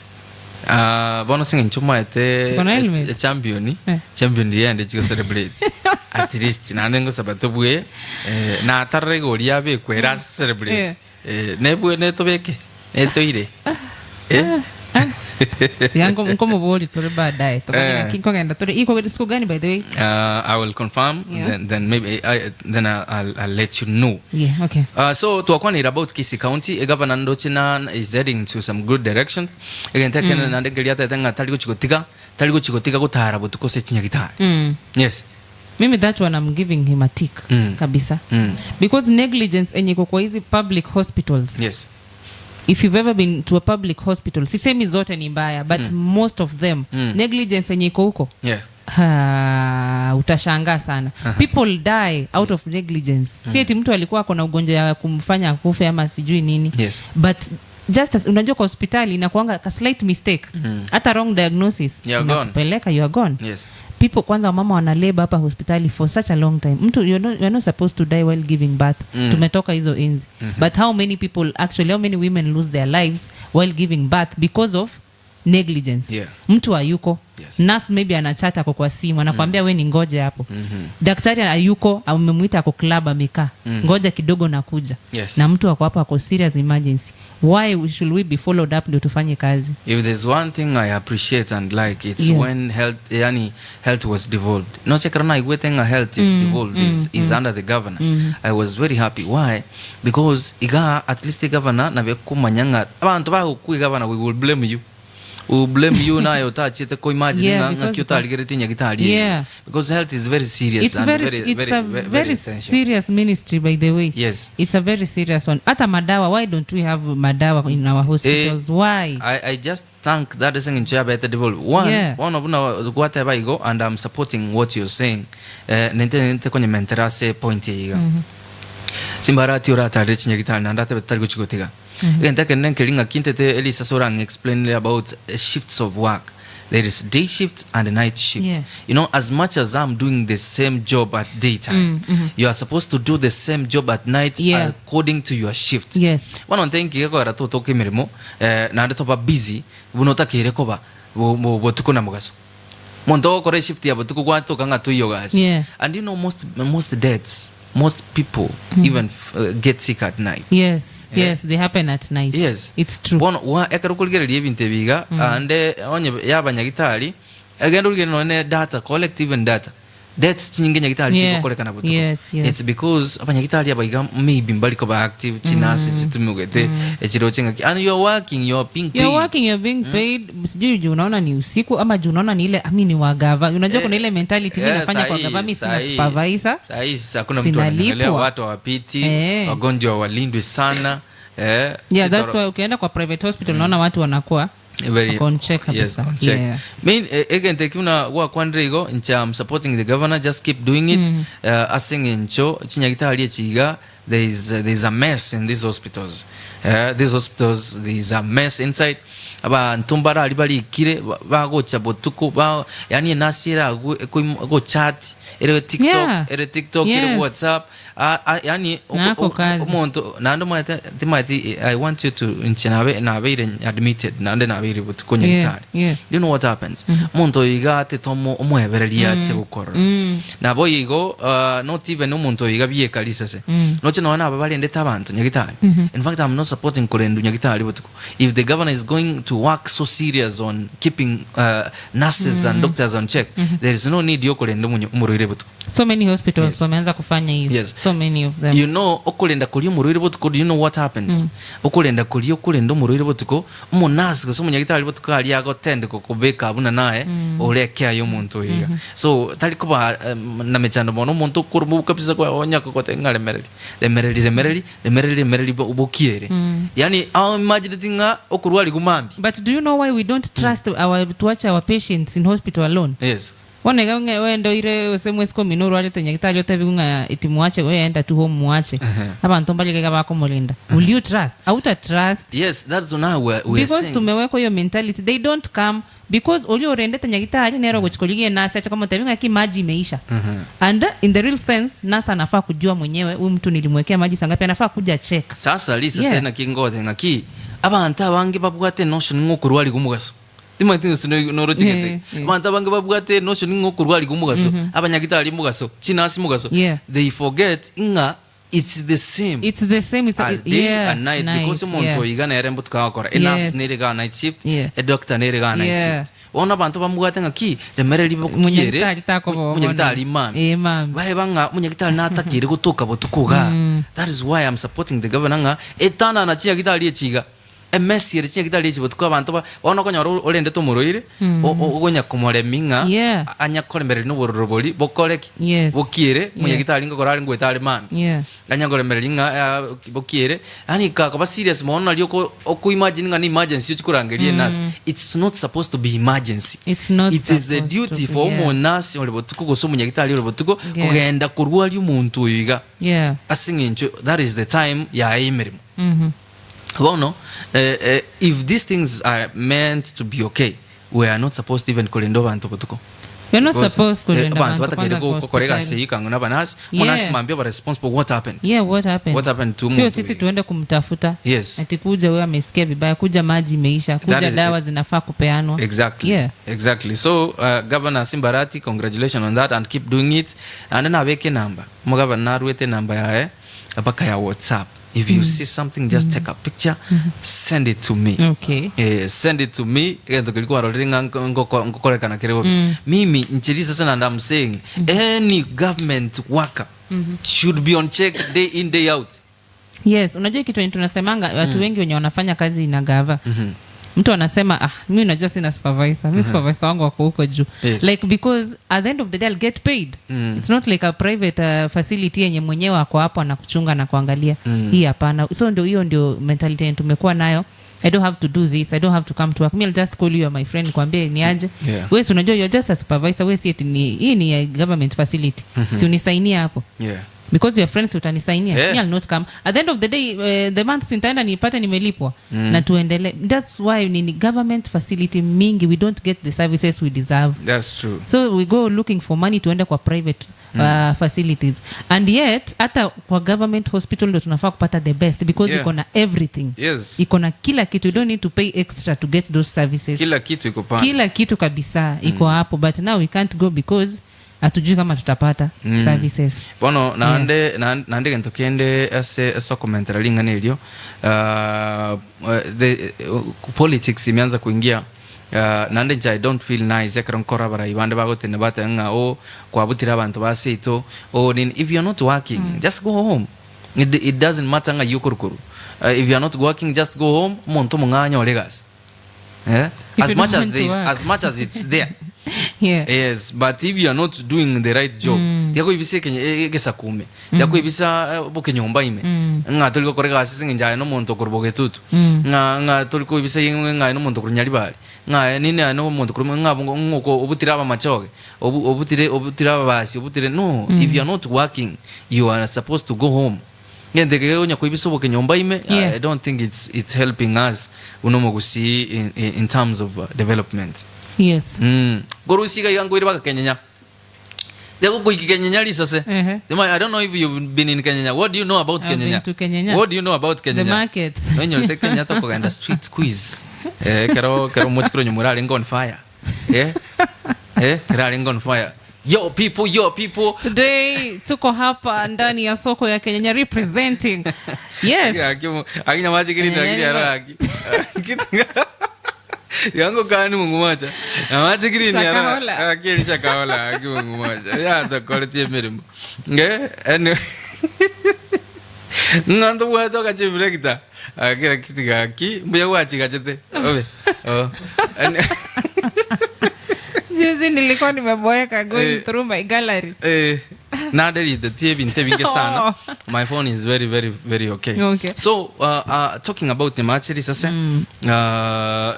Ah, bono ase eng'encho omaete Tuko na helmet? e champion Eh. champion riende chigo celebrate at least naende ngosaba tobue eh, natarora igori yabekwa era ase celebrate Eh. eh, nebue netobeke netoire eh? Tiga nkomobori tore baadaye. Tokonye Eh. ng'aki nkogenda tore. Iko siku gani by the way? I will confirm Yeah. then maybe then I'll let you know. Yeah, okay. So twakwanire about Kisii County, egavana ndoche na is heading to some good directions. Egento ekene naende nkeria atagete ng'a tari gochi gotiga, tari gochi gotiga gotara botuko ase chinyagitari. Mm. Yes. Mimi that one I'm giving him a tick kabisa because negligence enye iko kwa hizi public hospitals Yes. if you've ever been to a public hospital sisemi zote ni mbaya but most of them negligence enye iko huko Ha, utashangaa sana people die out of negligence si eti mtu alikuwa ako na ugonjwa ya kumfanya akufe ama sijui nini Yes. but just as, unajua kwa hospitali inakuanga ka slight mistake hata wrong diagnosis You are gone. inakupeleka you are gone Yes. people kwanza wamama wana labor hapa hospitali for such a long time mtu you're not, you're not supposed to die while giving birth tumetoka hizo enzi but how many people actually how many women lose their lives while giving birth because of negligence Yeah. mtu hayuko Yes. nurse maybe anachat ako kwa simu anakwambia we ni ngoje hapo daktari hayuko amemwita ako club amekaa ngoja kidogo nakuja Yes. na mtu ako hapo ako serious emergency why should we be followed up ndio tufanye kazi If there's one thing I appreciate and like, it's Yeah. when health, yani health was devolved. No check na igwete nga health is devolved is under the governor. I was very happy. Why? Because iga at least the governor na bekumanya nga abantu bagukwi governor we will blame you. We will blame you nayo utachite ko imagine Yeah, nga because ngaki utarigerete nyagitari. Yeah. Because health is very serious it's and very, very it's very, a very, very, very essential. serious ministry by the way Yes. it's a very serious one hata madawa why don't we have madawa in our hospitals why I just thank that is ngincho yabete devolve one Yeah. one of na gwateba igo and I'm supporting what you're saying eh nente nente konye mentera se point iga simbarati uratarire chinyagitari na ndatebe tutari guchigotiga egento ekenene nkeri ng'aki ntete elisa ase orang explain about shifts of work there is day shift and night shift Yeah. you know as much as i'm doing the same job at daytime you are supposed to do the same job at night Yeah. according to your shift Yes. bono nte nki gekogera totoka emeremo eh, naende toba busy buna otakeire koba bo- bo- botuko na mogaso monto ogokora eshift ya botuko gwatoka ng'a toiyo gasi Yeah. and you know most, most deaths most people even uh, get sick at night yes yes they happen at night yes it's true bono wa ekero okorigereria ebinto ebi iga ande onye yabanyagitari egenda origereria nonye data collect even data deaths chinyinge nyagitari Yeah. chigokorekana botuko Yes, yes. it's because abanyagitari aba iga maybe mbari koba active chinurse chitumigete echiroche ng'aki and you're working you're being paid You're working, you're being paid. Sijui juu unaona ni usiku ama juu unaona ni ile ami ni wagava. Unajua kuna ile mentality mimi Eh, nafanya kwa sahi, gava, mimi sina sahi. supervisor. Sahi, sasa hakuna mtu Sinalipwa. anaangalia, watu hawapiti Eh. wagonjwa walindwe sana eh, Yeah, that's chitoro- why ukienda kwa private hospital unaona watu wanakuwa Very- wako on check yes, kabisa. on check. Yeah. Mean, eh, egente kiuna gwakwandire igo inche I'm supporting the governor just keep doing it uh, ase eng'encho chinyagitari echi iga there is, uh, there is a mess in these hospitals uh, these hospitals there is a mess inside abanto mbarari barikire ba- bagocha botuko ba, yani enasi eragwe ekoim- egochat ere tiktok Yeah. ere tiktok ere Yes. whatsapp Ah, ah, yani Nako kazi. omonto naende omanyete timanyeti i want you to inche nabe nabeire admitted naende nabeire botuko nyagitari yeah. Do you know what happens omonto oyo iga atete omo- omoebereria ache gokorora nabo igo uh, not even omonto oyo iga bieka risase noche nonya naba barendete abanto nyagitari in fact i'm not supporting korendu nyagitari botuko if the governor is going to work so serious on keeping uh, nurses and doctors on check there is no need yokorenda omonyo- omorwaire botuko So many hospitals wameanza kufanya hiyo. Yes. So many of them. you know okorenda koria omorwaire botuko do you know what happens okorenda koria okorenda omorwaire botuko omonurse gose omonyagitari botuko aria agotend gokobeka buna naye oreke aye omonto oyo iga so tari koba um, na mechando mono omonto okorwa kabisa kwa onya kogote ng'a remereri remereri remereri remereri remereri bo- bokiere yani ao imagine ng'a okorwarigu mambia But do you know why we don't trust our tuache our patients in hospital alone? yes Bono iga ng'a wende oire ase mwesike omino orwarete nyagitari otebiwe ng'a eti mwache oye enda tu home mwache. Abanto mbare iga bakomorinda. Will you trust? Auta trust. yes that's now we, we are Because saying tumewekwa hiyo mentality they don't come because oria orendete nyagitari nere ogochi korigia enurse ache komotebia ng'aki maji imeisha. And in the real sense nurse anafaa kujua mwenyewe huyu mtu nilimwekea maji saa ngapi anafaa kuja check. Sasa risa Yeah. ase naki ngote ng'aki abanto abange babwate enotion ng'a okorwariwa omogaso timanyeti gose noi- norochegete Yeah, yeah. abanto abange babwate enotion ng'a okorwariwa omogaso abanyagitari mogaso chinasi mogaso Yeah. they forget ng'a it's the same It's the same it's, as it, day yeah, and night, because omonto yeah. oyo iga nere mbotuko agokora enurse Yes. nere iga night shift Yeah. edoctor nere iga night Yeah. shift bono abanto bamobwate ng'a ki remereri bokiere Munyagitari takoba bono. munyagitari mambia Eh, mambia. baeba ng'a munyagitari natakeire gotoka botuko igaa that is why I'm supporting the governor ng'a etanana chinyagitari echi iga. Emesi ere chinyagitari echi botuko abanto ba bono okonyora orendete omorwaire ogonya komoremi ng'a Yeah. anya koremereria nobororo boria bokore ki? Yes. Bokiere, Yeah. omonyagitari ngokora are ngoeta are mambia. Yeah. Anya koremereria ng'a bokiere, yaani gakoba serious mono nario oko oko imagine ng'a ne emergency ochia korangeria enurse. It's not supposed to be emergency. It's not It is the supposed to duty be, for yeah. omonurse ore botuko gose omonyagitari ore botuko Yeah. kogenda korwaria omonto oyo iga. Yeah. Ase eng'encho that is the time yaye emeremo. Bono if these things are meant to be okay, we are not supposed even korenda obanto botuko. We're not Because, supposed korenda abanto abanto batakeire kwanza kwa gokora egasi hospitali. eyio ikang'u na abanasi, Yeah. omonasi mambia oba responsible what happened? Yeah, what happened? What happened to Sio omonto sisi oyo? tuende kumtafuta. Yes. Ati kuja wewe amesikia vibaya, kuja maji imeisha, kuja That is- dawa zinafaa kupeanwa. Exactly. Yeah. Exactly. So, Governor Simbarati, congratulations on that and keep doing it. And nabeke enamba. Omogavana naruete enamba yaye mpaka ya WhatsApp. If you see something just take a picture, send it to me. Okay. Eh, send it to me egento keria kwarorire ng'a nko- ngoko- ngokorekana kere bobe. Mimi nchiri sasa and I'm saying any government worker should be on check day in day out. Yes, unajua kitu yenye tunasemanga watu wengi wenye wanafanya kazi na gava. Mtu anasema ah, mimi unajua sina supervisor. Mimi supervisor wangu wako huko juu. Yes. Like because at the end of the day I'll get paid. It's not like a private facility yenye mwenyewe ako hapo anakuchunga na kuangalia. Hii hapana. So ndio hiyo ndio mentality yenye tumekuwa nayo. I don't have to do this. I don't have to come to work. Me, I'll just call you, you're my friend, nikwambie ni aje. Yeah. Wewe si unajua you're just a supervisor. Wewe si eti ni hii ni a government facility. Si unisainie hapo. Yeah. Because your friends utanisainia. Yeah. Me, I'll not come. At the end of the day, the month nitaenda nipate nimelipwa. Na tuendele. That's why ni government facility mingi we don't get the services we deserve. That's true. So we go looking for money tuende kwa private facilities. And yet hata kwa government hospital ndo tunafaa kupata the best because Yeah. iko na everything. Yes. Iko na kila kitu. You don't need to pay extra to get those services. Kila kitu iko pale. Kila kitu kabisa iko hapo, but now we can't go because hatujui kama tutapata services. Bono naende naende gento kende ase ase okomentera ring'ana erio, the politics imeanza kuingia. Naende inche I don't feel nice ekero nkora abarai bande bagotenda bateba ng'a oh kwabutire abanto ba seito oh nini. If you are not working just go home. It doesn't matter ng'a ayio okorukoru. If you are not working just go home omonto omong'ao anyore egasi. Eh? If As you much don't as want there to is, work. as much as it's there. Yeah. Yes, but if you are not doing the right job, tiakoibisa ekenye egesakume, tiakoibisa bokenyomba ime, ng'a tori gokora egasi ase eng'encho aye nomonto okorwa bogetutu, ng'a ng'a tori koibisa ng'a aye nomonto okorwa Nyaribari, ng'a aye nini aye nomonto okorwa ng'a ng'oko obutire abamachoge, obu obutire obutire ababasi, obutire no, if you are not working, you are supposed to go home. Ngento eke kegonya koibisa obokenyomba ime, Yeah. I don't think it's it's helping us buna omogusii in, in, in terms of development. Yes. Korusia iga iga nkoire baka Kenyenya. Tiagokoiki Kenyenya risase. Ehe. Tema, I don't know if you've been in Kenyenya. What do you know about I've been Kenyenya? to Kenyenya. What do you know about The Kenyenya? market. Nonyorete Kenya tokogenda street quiz. Eh, kero kero mochikoro nyomura arenge on fire. Eh? Eh, kero arenge on fire. Yo people, yo people. Today tuko hapa ndani ya soko ya Kenyenya representing. Yes. Akinya machi kiri na kiri aro aki. Yango kani Mungu moja. Na machi kiri ni aro. Shakahola. Akiri shakahola aki Mungu moja. Ya to quality emirimo. Nge ene. Ng'anto bwato kachibirekita. Akira kitu gaki mbuya gwachigachete. Obe. Oh. Ene. Juzi nilikuwa nimeboeka going Eh. through my gallery. Nadelete tie ebinto ebinge sana. Oh. My phone is very very very okay. Okay. So talking about Nyamache risase,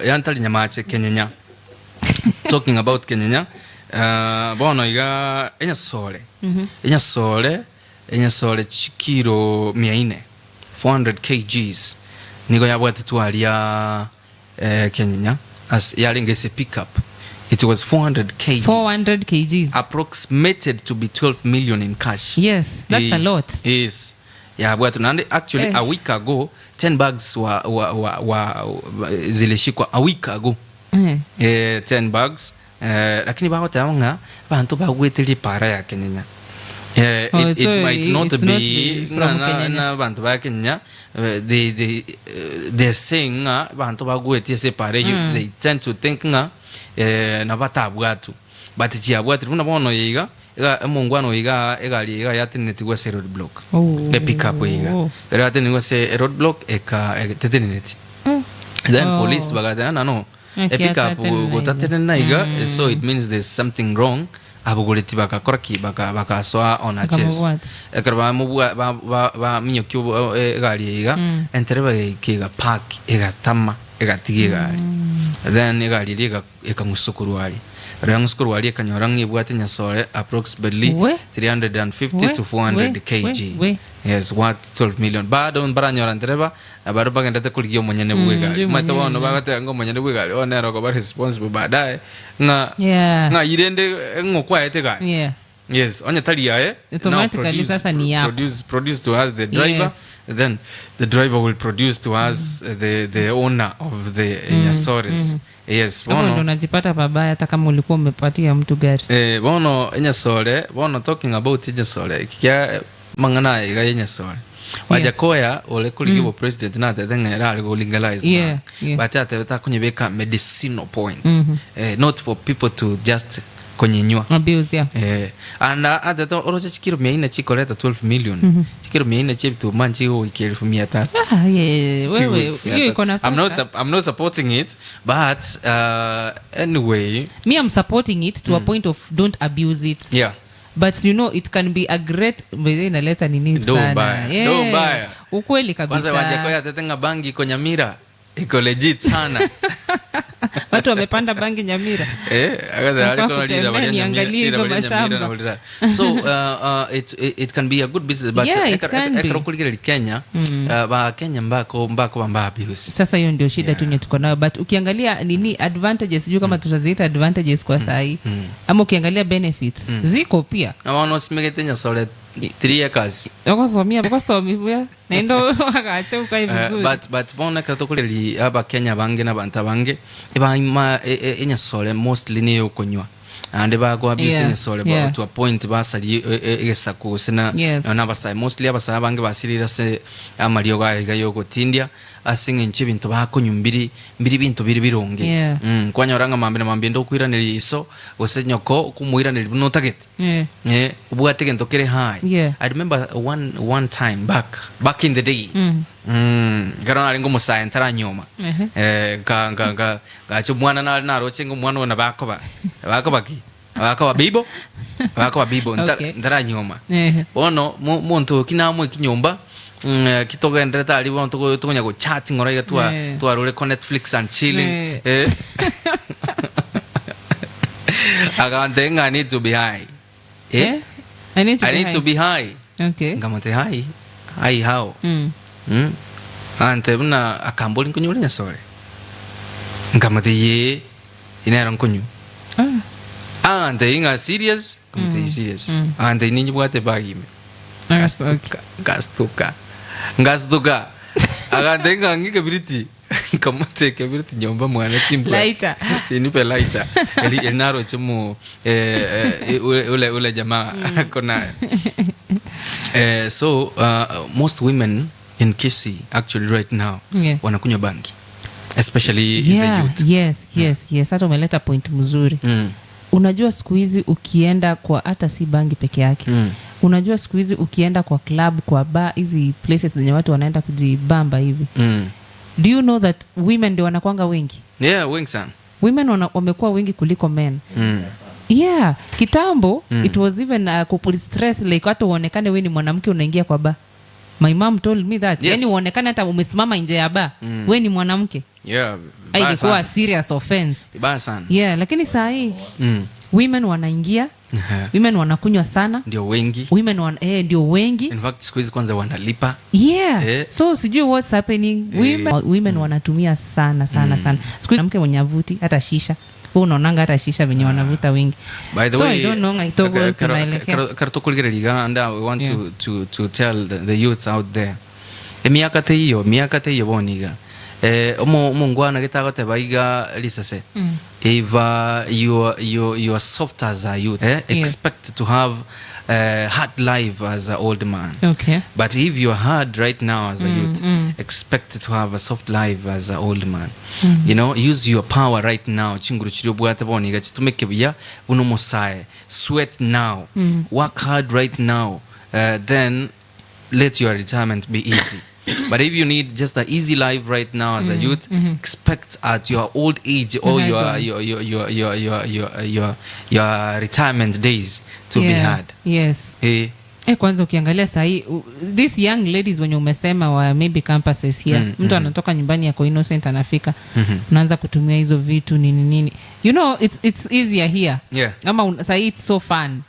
yantari Nyamache Kenyenya. Talking about Kenyenya, bono iga enyasore. Enyasore, enyasore chikiro mia ine, 400 kgs. Nigo yabwate twaria Kenyenya as yarenge ase pickup. It was 400 kg. 400 kgs. Approximated to be 12 million in cash. Yes, that's a lot. Yes. Yeah, but nande actually Eh. a week ago 10 bags wa, wa, wa, wa, zilishikwa a week ago. 10 bags. Lakini bagoteba ng'a banto bagwete para ya Kenyenya. Oh, It so might not it's be not the from na, Kenyenya. na bantu ba Kenya, they're saying ng'a banto bagwete ase para you, they tend to think ng'a na batabwatu. But chiabwatu buna bono iga, iga omongwano iga egari iga yateneneti ase road block. Oh. E pick up iga. Ero yateneneti ase road block eka teteneneti. Then Oh. police bagateba na no Naki epickup atatenena iga. gotatenena iga so it means there's something wrong abogoreti bagakora ki baka bakasoa on a chase Bakamobwata. ekero bamobwa ba- ba- baminyokia obo- eh, egari eye iga entereba egaika egapark egatama egatiga egari then egari eria ega- ekang'usa korwa aria ekero yang'usa korwa aria ekanyora ng'a ebwate nyasore approximately We. 350 We, to 400 we, kg we, we. yes worth 12 million bado mbaranyora ntereba Abaria bagendete korigia omonyene bw'egari. Mm, Omanyete omonyene. bono bagateba ng'a omonyene bw'egari bono nere okoba responsible baadaye ng'a Yeah. ng'a irende ng'o kwaete egari. Yeah. Yes, onye tari yaye now Automatically produce, sasa ni yako. produce, produce to us the driver Yes. then the driver will produce to us the owner of the Nyasores. Yes, Hapo ndo bono unajipata pabaya hata kama ulikuwa umepatia mtu gari. eh, bono enyasore bono talking about enyasore kia mang'ana aya iga yenyasore Wajakoya ore korigia obopresident natebete ng'a ere are go legalize bangi but atebete akonyebeka medicinal point eh, not for people to just konyenywa Abuse, yeah. Eh, and atete oroche chikiro mia ine chikoreta 12 million chikiro mia ine chia ebituma nchigogoika elfu mia tatu Ah, yeah, wewe hiyo iko na I'm not, pesa. I'm not supporting it but anyway Me I'm supporting it to a point of don't abuse it. yeah But you know it can be a great by inaleta nini Ndo sana. mbaya, ndo mbaya. Ukweli kwanza kabisa. Wajakoya atete ng'a bangi iko Nyamira iko legit sana Watu wamepanda bangi Nyamira. Eh, akathe Nafaa ariko no kutembea rira baria Nyamira, niangalie rira hizo baria Nyamira mashamba. na rira. So it can be a good business but Yeah, it can be. ekero okorigereria Kenya ba Kenya mbako mbako bamba abuse. Sasa hiyo ndio shida tu yenye tuko nayo but ukiangalia nini advantages sijui kama tutaziita advantages kwa sahi ama ukiangalia benefits ziko pia Na bono osimegete nyasore 3 acres. okosomia bokosomibwa naende wagacha ukae vizuri But bono ekero tokoreria abakenya abange na abanto abange ebaima enyasore mostly niyo okonywa naende bago abuse enyasore to a point basarie egesaku gose na na abasae mostly abasae abange basirire ase amariogo aya iga ya ogotindia ase eng'encho ebinto bakonywa mbiri mbiri binto bire bironge Kwanyora ng'a mambia na mambia ende okoiraneria iso gose nyoko okomoiraneria buna otagete Eh, obwate egento kere high. I remember one time back in the day. Ekero narenge omosae ntaranyoma. Eh, nka nka nka ngacha omwana nare naroche ng'a omwana oyo nabo akoba. Bakoba ki? Bakoba bibo. Bakoba bibo ntaranyoma. Bono monto ki namoiki nyomba ki togenderete aria bono tokonya gochat ng'ora iga twa twarure ko Netflix and chilling. Eh. Agantebia ng'a I need to be high. Eh? Eh? I need to I be need high. to be high. Nkamotebia high? High how? Agantebia buna akambori nkonywa ore Nyasore. Nkamotebia yee, nero nkonywa. Agantebia ng'a serious? Nkamotebia serious. Agantebia ninyebwate ebag ime. Ngastuka, ngastuka, ngastuka. Agantebia ng'a ng'ike ebiriti. Nkamotebia ekebiriti nyomba mwane timbwati. Lighter. Nipe lighter. Eri eri naroche mo ule ule ule jamaa ako nayo. So most women in Kisii actually right now wanakunywa bangi especially the youth. Yes, yes. Hata umeleta point mzuri. Unajua siku hizi ukienda kwa hata si bangi peke yake. Unajua siku hizi ukienda kwa club, kwa bar, hizi places zenye watu wanaenda kujibamba hivi. Do you know that women ndio wanakwanga wengi? Yeah, wengi sana. Women wamekuwa wengi kuliko men. Yeah, kitambo it was even kuput stress like hata uonekane wewe ni mwanamke unaingia kwa bar. My mom told me that. Yaani uonekane hata umesimama nje ya bar, wewe ni mwanamke. Yeah, Ai, vibaya ilikuwa sana. serious offense. Vibaya sana. Yeah, lakini saa hii women wanaingia, women wanakunywa sana. Ndio wengi. Women ndio wengi. In fact siku hizi kwanza wanalipa. So sijui what's happening. Women wanatumia sana sana sana. Siku hizi mwanamke mwenye avuti hata shisha. Wewe unaonanga hata shisha venye wanavuta wengi. By the So way, I don't know ngaitogo tunaelekea. kero tukurigereria iga, and I want to tell the youths out there. Emiaka teiyo, emiaka teiyo bono iga. Omongwana getagoteba iga risase. If you are soft as a youth, expect to have a hard life as an old man. But if you are hard right now as a youth, expect to have a soft life as an old man. Use your power right now. Chinguru chiri obwate bono iga chitumeke buya buna omosae. Sweat now. Work hard right now. Then let your retirement be easy. But if you need just an easy life right now as a youth, expect at your old age or My your, God. your retirement days to be hard. Yes. Eh, Eh, kwanza ukiangalia sahii these young ladies wenye umesema wa maybe campuses here, mtu anatoka nyumbani yako innocent, anafika, unaanza kutumia hizo vitu, nini nini. It's easier here. Ama sahii it's so fun.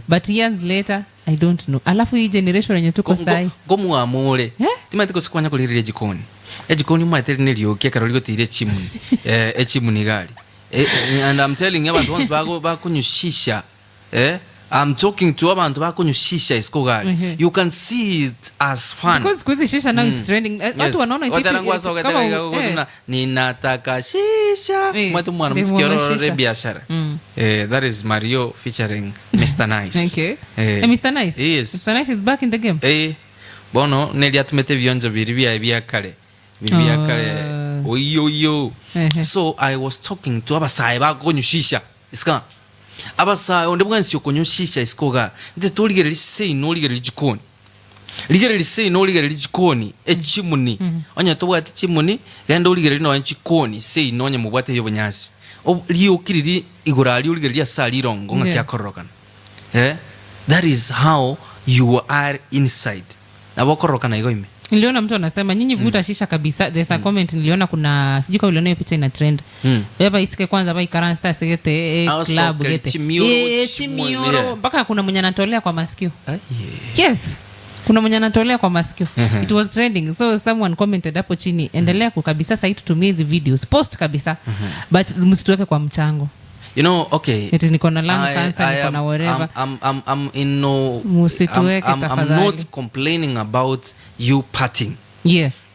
But years later, I don't know. Alafu hii generation yenye tuko sahii. Ngomuamure. Eh? Timaete gosikwanya koririria ejikoni, ejikoni omaete rine rioki ekero rigotire echimuni, eh, echimuni gari. Eh, eh, and I'm telling you, abantu bonsi bakunyushisha, eh, I'm talking to abantu bakunyushisha isiko gari. You can see it as fun. Because siku hizi shisha now is trending. Eh, watu wanaona it Otera ngwaso kama getera iga gotuna, "Ninataka shisha." Eh, Mwete mwana ndimo msikiorore shisha. biashara. Eh, that is Mario featuring Mr Nice. Okay. Eh, Eh, Mr Nice. Yes. Mr Nice is back in the game. Eh, bono neri atumete bionjo biri biaye bia kare, biri bia kare. Oiyo oiyo. So I was talking to abasae bakonyushisha isika, abasae onde bwensi okonyushisha isikoga nte torigereri seino, origereri jikoni, rigereri seino, origereri jikoni echimuni. Onye tobwati chimuni, genda origereri nonya chikoni seino, onye mobwate eyo obonyansi rioki riri igoro aria, origereri ase aria irongo ng'aki akororokana. Eh, that is how you are inside, nabo okororokana igo ime. Niliona mtu anasema, "Nyinyi vuta shisha kabisa." There's a comment niliona, kuna, sijui kama uliona hiyo picha ina trend. Beba isike kwanza baikaransta sigete Ah, club soke, gete. chimioro, Chimioro mpaka kuna mwenye anatolea kwa masikio. Ah, yeah. Yes, kuna mwenye anatolea kwa masikio. It was trending, so someone commented hapo chini, "Endelea kukabisa sahii, tutumie hizi videos, post kabisa, but msituweke kwa mchango." Okay. Eti niko na lung cancer, I niko na whatever. I'm in no. Musituweke I'm tafadhali. not complaining about you partying.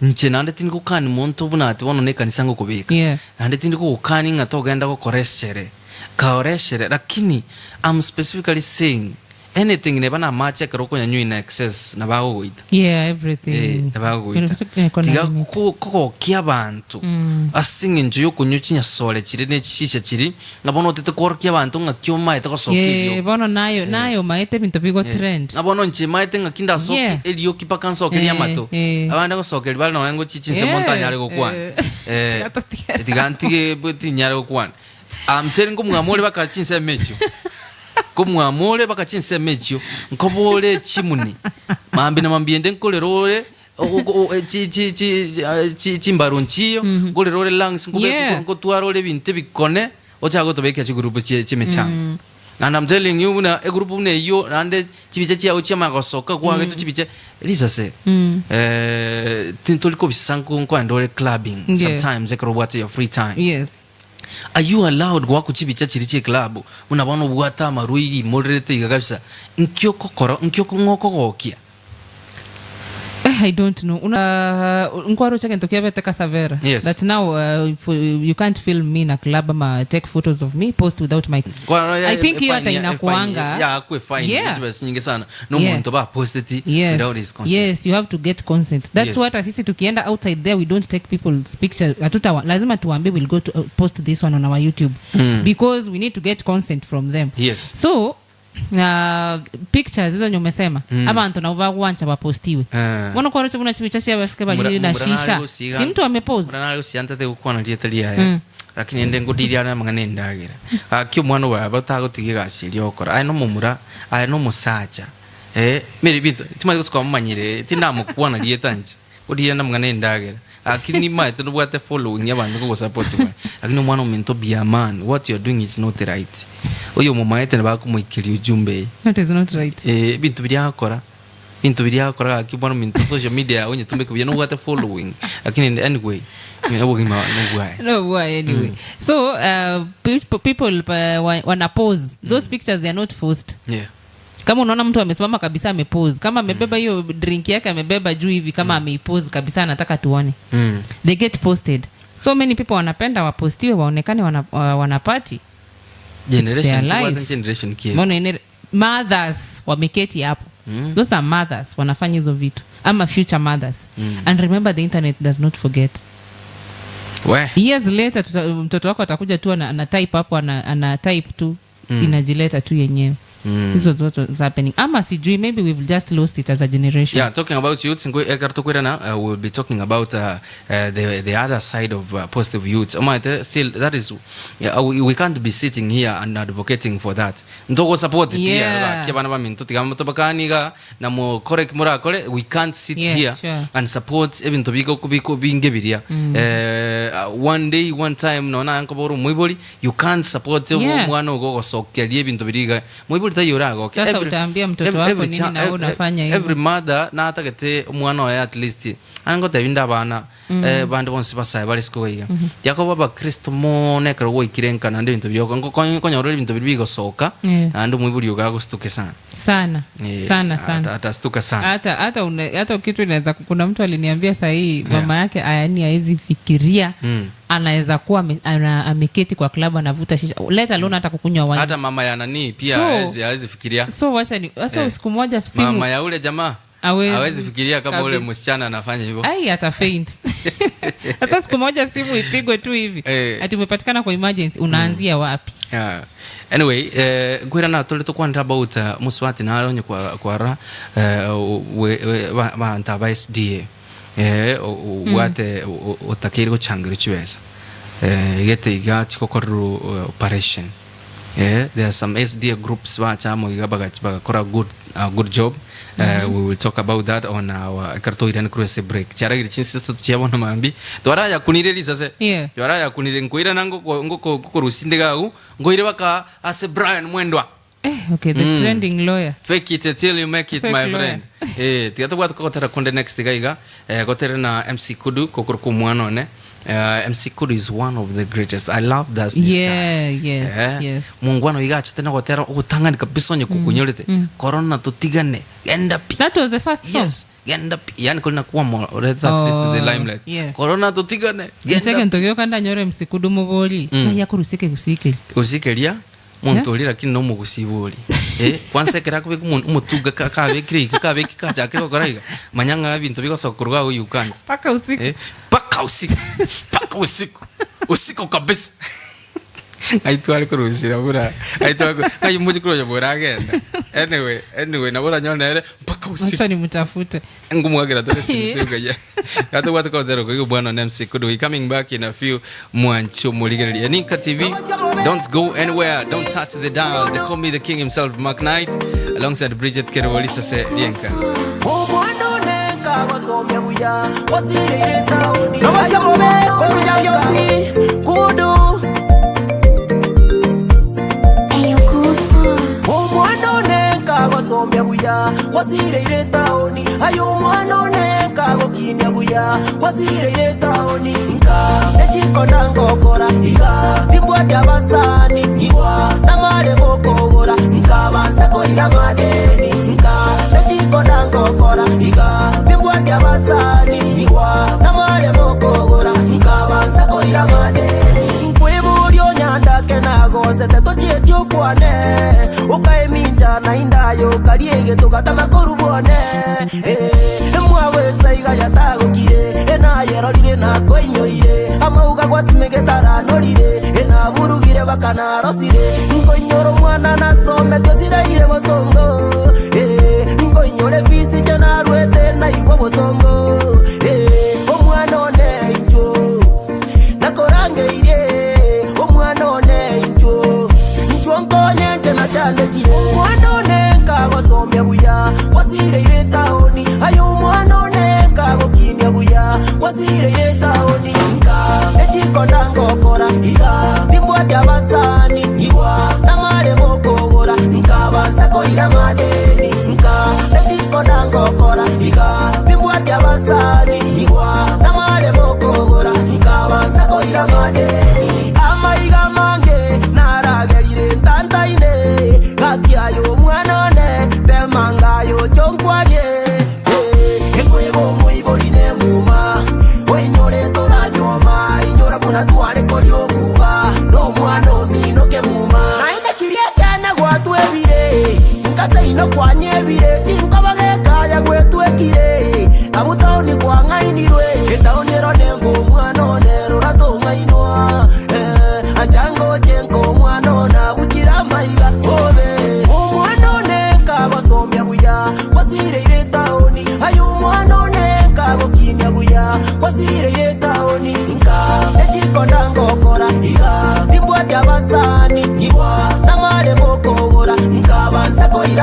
Nche nande tindi gukani muntu buna ati bono nekanisa ngokobeka. Nande tindi gugukani ng'a togenda gokora eshere. Kaora eshere, lakini I'm specifically saying anything neba na amache ekero okonyanywa in excess nabagogoita. Yeah, everything. Eh, nabagogoita. Iko na Tiga limit. kogokia abanto ase eng'encho yokunywa chinyasore chiri na echishisha chiri ng'a bono otete kworokia abanto ng'aki omaete gosoka erioki. Bono nayo maete bintu bigo trend. Ng'a bono inche maete ng'aki ndasoki erioki mpaka nsoke riamato. Abande gosokeria bare nonya ngochicha inse monto anyare gokwana. Eh, Tiga totige. Tiga ntige tinyare gokwana. Amchere nkomwamore baka chinsemo echio, nkomwamore baka chinsemo echio, nkobore chimuni mambi na mambi ende nkorera ore chimbaru nchiyo, nkorera ore lungs, nkotwara ore ebinto ebikone ochaka gotobeka chigurupu chiemechango. And I'm telling you buna egroup buna eyio naende chibicha chiago chiamanya gosoka kwagetwe chibicha risase. Eh, tintori kobisa nkoenda ore clubbing sometimes ekero obwate your free time. Are you allowed goaka chibicha chiri chia club buna bono obwate amarwa imorerete iga kabisa, nki okokora, nki ng'okogokia? Eh, I don't know. Una nkwarocha kento kiabete kasavera. That now if you can't film me in a club ama take photos of me, post without my I think hiyo hata inakuanga. Ya akwe fine chibesa nyingi sana nomonto baposteti without his consent. Yes, you have to get consent. That's what sisi tukienda outside there, we don't take people's picture. Hatuta, lazima tuambie, "We'll go to post this one on our YouTube," because we need to get consent from them. So pictures hizo umesema, abantu nabo bagwancha bapostiwe. Bono kwarocha buna chibicha cia basike bali na shisha, si mtu amepose. Murana gosiga gukwana rieta riaye, lakini ende ngudiria na mang'ana endagera aki omwana baba tagotiga egasi eria okora aye nomomura aye nomosacha, eh, mere binto timanye gosuka mumanyire tindamokwana rieta nche ngodiria na mang'ana endagera lakini maete nobwate following y'abantu kogosupport bare, lakini omwana ominto be a man. What you are doing is not right. Oyo momaete nabakomoikeria ujumbe. That is not right. Eh, ebinto biria akora, binto biria akora gaki bono minto social media yago nyetumeke buya nobwate following, lakini anyway obogima nobwaye. No why anyway. So people wana pose those pictures, they are not forced. Kama unaona mtu amesimama kabisa, amepose kama amebeba hiyo drink yake, amebeba juu hivi kama ameipose kabisa, anataka tuone, they get posted. So many people wanapenda wapostiwe, waonekane wanapati. Generation Their tubwate life. generation kie. Mbona mothers wameketi hapo. Those are mothers wanafanya hizo vitu, ama future mothers. And remember, the internet does not forget. We. Years later, mtoto wako atakuja tu ana type hapo, ana type tu, inajileta tu yenyewe. This was what was happening. Ama sijui maybe we've just lost it as a generation. Yeah, talking about youths, ekero tokoirana, we'll be talking about the other side of positive youths. Omanyete still that is yeah, we can't be sitting here and advocating for that. Ntogo support pia gaki abana baminto tiga tobakani iga na mokore ki morakore we can't sit here and support ebinto bigo biko binge biria. One day one time nonya naye nkoba ore omoibori you can't support omwana ogo ogosokeria ebinto biria iga Moibori taiyo oragoke. Sasa utaambia mtoto wako nini na wewe unafanya hivyo? Every mother natagete omwana oye at least ande ngotebi inde abana eh, bande bonsi basae bare isiko iga tiakoba abakristo mono ekero gwaikire nka naende ebinto biria oko- nko- nkonyora ebinto biria bigosoka Yeah. naende omoibori ogo agostuke sana sana Eh, sana sana atastuka sana hata hata una, hata kitu inaweza kuna mtu aliniambia sahii mama yake yani haezi fikiria anaweza kuwa ameketi kwa klabu anavuta shisha let alone hata kukunywa wine. Hata mama ya nani pia So, hawezi fikiria. so wacha ni sasa siku moja simu Mama ya ule jamaa Hawezi. hawezi fikiria kama ule Kabisa. msichana anafanya hivyo. Ai, ata faint. Sasa siku moja simu ipigwe tu hivi ati umepatikana kwa emergency, unaanzia wapi? Yeah. Anyway, nkwirana tuli tukwanira about muswati nare onye kwa kwara we, we, bantu aba SDA obwate otakeire gochangerwa chibesa egete iga chigokorerwa operation there are some SDA groups bacha amo iga bagakora good good job we will talk about that on our ekero toirane korwa ase break chiaragire chinse tatu chia bono mambia twarayakunire risase twarayakunire nkoirana ngoko ngoko ngokorusia inde iga agwo nkoire baka ase Brian Mwendwa Eh, okay, the trending lawyer. Fake it till you make it, Fake my lawyer. friend. Tiga tobwate kogotera konde next iga iga gotere na MC Kudu kokorokwa omwana one. MC Kudu is one of the greatest. I love that this guy. Yeah, yes, yes. Mongwana iga achete na gotera ogotang'ani kabisa onye kokonyorete. Corona totigane. Genda pi. That was the first song. Yes, genda pi. Yani kori nakuwa mo at least to the Oh, limelight. yeah. Corona totigane. Genda Ncheke pi. ntogioka ndanyore MC Kudu mobori. Ng'ai akorusike gusike. Gosikeria monto oria lakini nomogusii ori eh, kwanza ekero akobeka omotuga kabekire iga kabeki kachakire gokora iga manya ng'a ebinto bigosoka korwa iga you can't. Paka usiku. Paka usiku paka usiku usiku kabisa ng'ai tware korusira buna ng'ai tware ng'ai moche koronya boragenda anyway anyway nabo oranyore nere mpaka usiku. Wacha nimtafute. Ngumwagera tore simu tugaye. Gatobwate kotero koigo bwana na MC Kudu. We coming back in a few mwancho morigereria. Ninka TV. Don't go anywhere. Don't touch the dial. They call me the king himself, Mark Knight, alongside Bridget Kerubo se Rienka.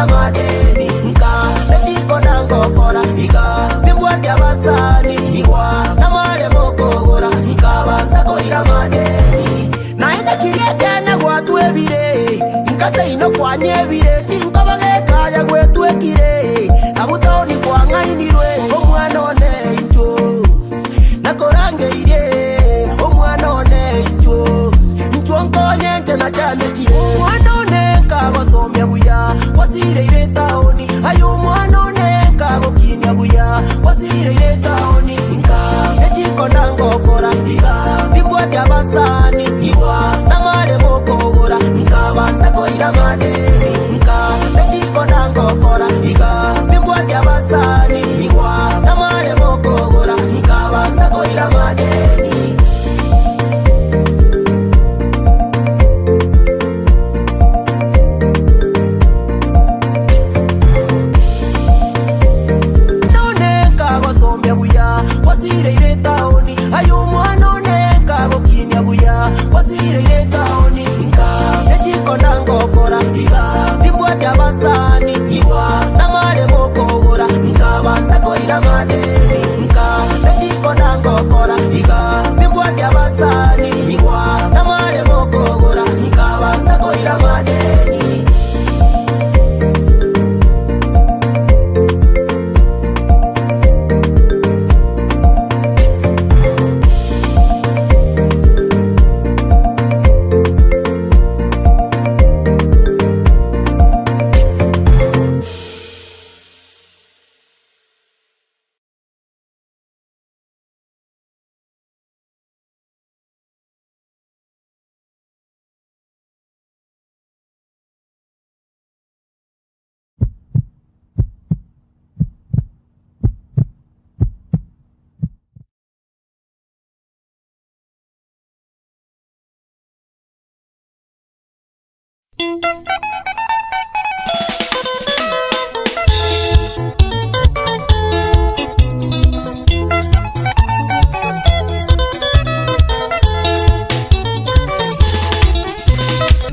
koira madeni nka nechikona ngokora iga bimbwate abasani igwa namare mokogora nkabanza koira madeni naende kiriekene gwatwebire nkaseino kwanyebire chinkobagekaya gwetwekire nabutaoni kwang'ainirwe omwana one incho nakorangeirie omwana one incho incho nkonyenche nachanekire omwana one nkagosomia buya wasireire taoni ayo omwana one nkagokinia buya wasireire taoni nka echikona ngokora iga timbwate abasani igwa namare mokogora nkabanza koira madeni nka echikona ngokora iga timbwate abasani igwa namare mokogora nkabanza koira madeni. None nkagosomia buya wasireire taoni ayo omwana one nkagokinia buya wasireire taoni nka echikona ngokora iga timbwate abasani igwa namare mokogora nkabanza koira madeni nka echikona ngokora iga timbwate abasani igwa namare mokogora nkabanza koira madeni.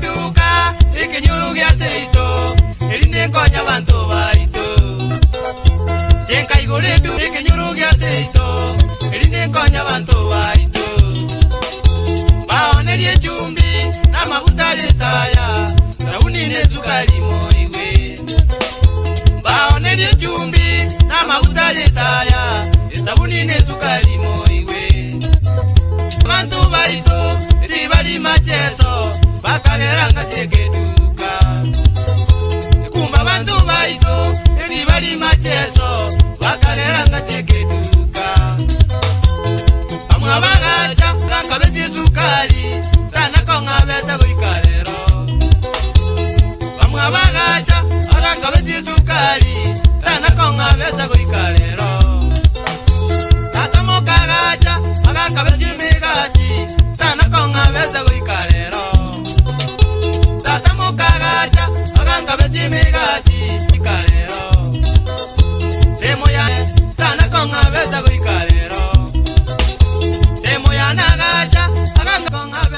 Duka ekenyoro gia seito erinde nkonya banto baito chenkaigore edu ekenyoro gia seito erinde nkonya banto baito baonerie echumbi n'amaguta y'etaya sabuni n'esukari moigwe baonerie echumbi n'amaguta y'etaya esabuni n'esukari moigwe bantu baito tibali macheso bakageranga siekeduka ekumba bantu baito tibali macheso bakageranga siekeduka bamwe bagacha gakabesi esukari ranakong'abesa goikarero bamwe bagacha agakabesi esukari ranakong'abesa goikarero tata mokagacha agakabesi emigati ranakong'abesa goikarero tata mokagacha agakabesi emigati ikarero semo ya ranakong'abesa goikarero semo yanagacha agakong'abesa.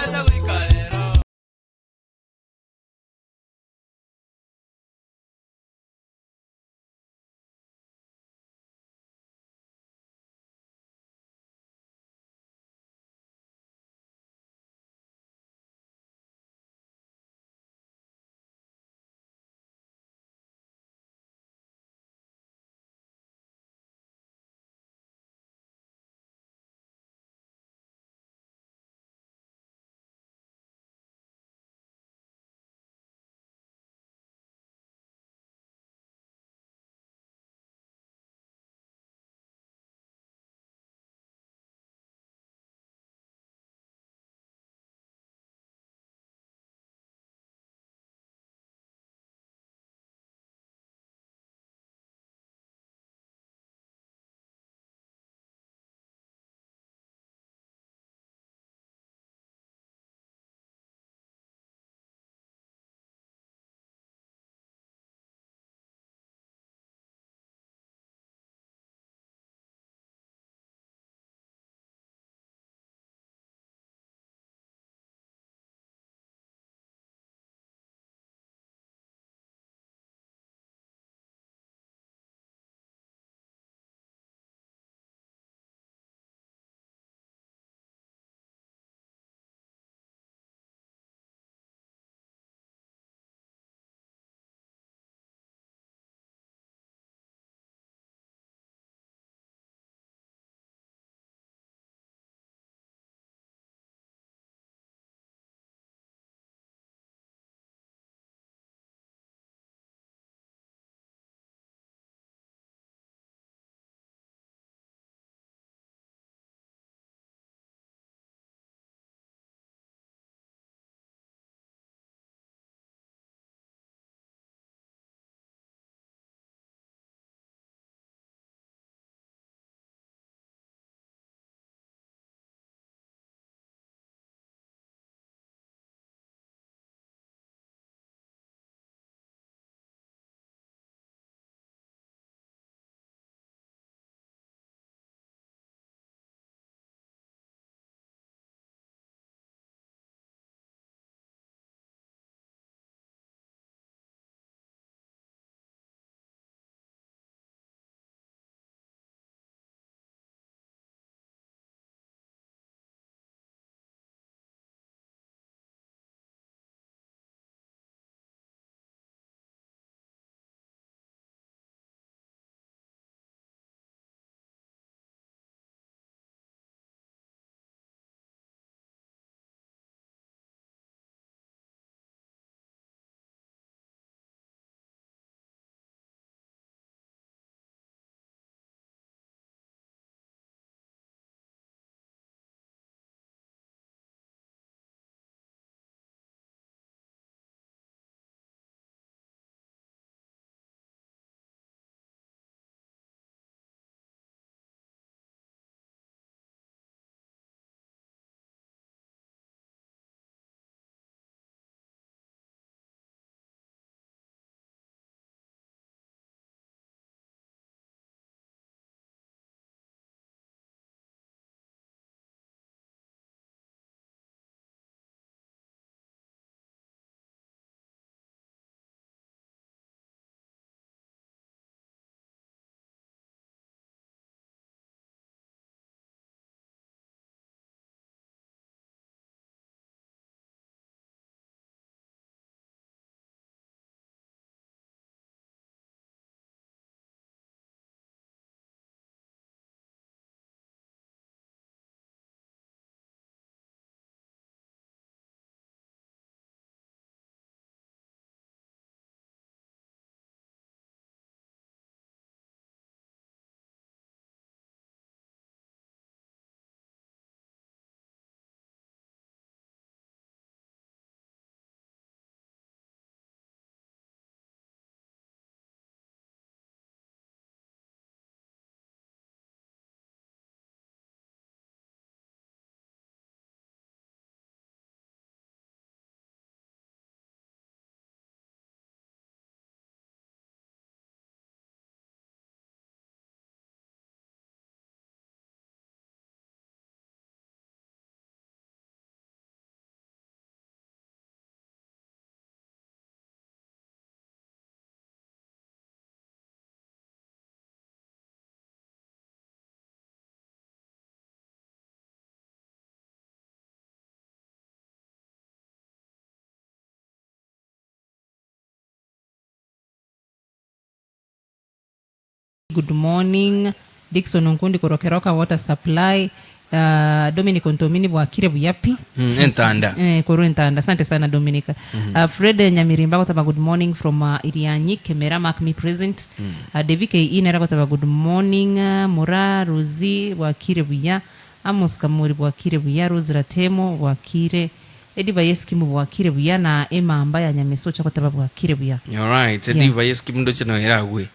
Good morning Dickson Onkundi korwa Keroka water supply uh, Dominic Ontomini bwakire buya pi Mm, entanda. Eh, korwa entanda asante sana Dominic mm. Fred Nyamirimba agoteba good morning from Irianyi Kemera mark me present mm. Devi KE nere agoteba good morning Mura Rosie bwakire buya Amos Kamuri bwakire buya Rose Ratemo bwakire Ediva y'eskimu bwakire buya na emamba ya nyamesocho agoteba bwakire buya. Alright, Yeah. Diva y'eskimu ndoche no eragwe.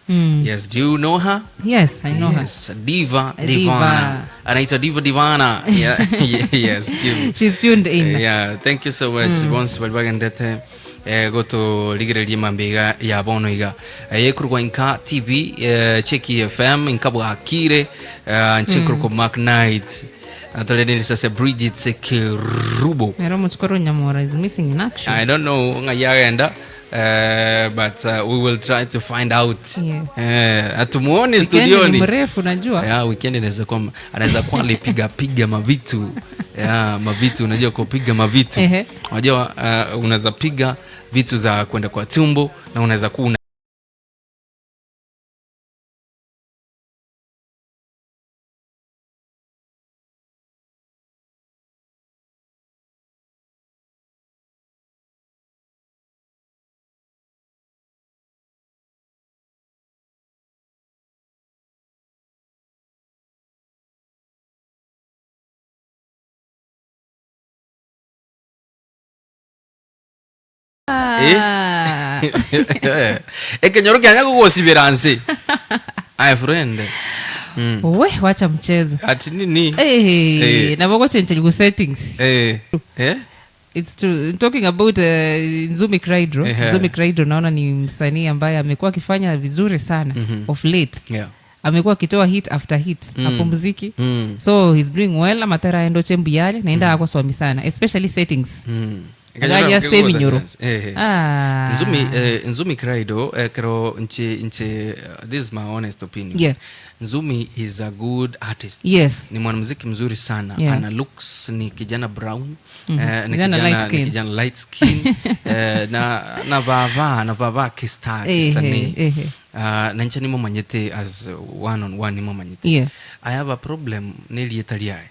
Yes, do you know her? Yes, I know her. Yes, Diva Diva. Divana. Anaitwa Diva Divana. Yeah, yes. Give. She's tuned in. Yeah, thank you so much. Bonsi bari bagendete eh, gotorigereria mambia iga ya bono iga Eh, yekorwa inka TV eh, Cheki FM inka bwakire eh, nchekorwa Mark Knight Atorereire sase Bridget Kerubo. Nero omochiko ore Onyamora is missing in action. I don't know ng'ai agenda eh, but we will try to find out. Yeah. Eh, hatumuoni Weekend ni studioni. mrefu najua. Yeah, weekend inaweza kuwa anaweza kuwa alipiga piga mavitu. Yeah, mavitu unajua kupiga mavitu. Ehe. Unajua unaweza piga vitu za kwenda kwa tumbo na unaweza kuwa una Ah. Ekenyoro kianya gogosibera nse. Aye friend. We, wacha mchezo. Ati nini? Hey, Eh. nabo gochencha go settings. Eh. Eh? It's true. Talking about Nzumi Craidro. Ehe. Nzumi Craidro naona ni msanii ambaye amekuwa akifanya vizuri sana of late. Yeah. Amekuwa akitoa hit after hit hapumziki. Mm. So he's doing well amatera endo chembuyale naenda mm. akwasomi sana especially settings. Agaja semi nyoro. Eh. Ah. Nzumi Nzumi Craidro kero nche nche this is my honest opinion. Yeah. Nzumi is a good artist. Yes. Ni mwanamuziki mzuri sana. Yeah. Ana looks, ni kijana brown. Ni Kijana light skin. Ni kijana light skin. Na na vava, na vava kista, Ehe, kisanii. ehe. Na nche nimo manyete as one on one nimo manyete. Yeah. I have a problem nelieta liae.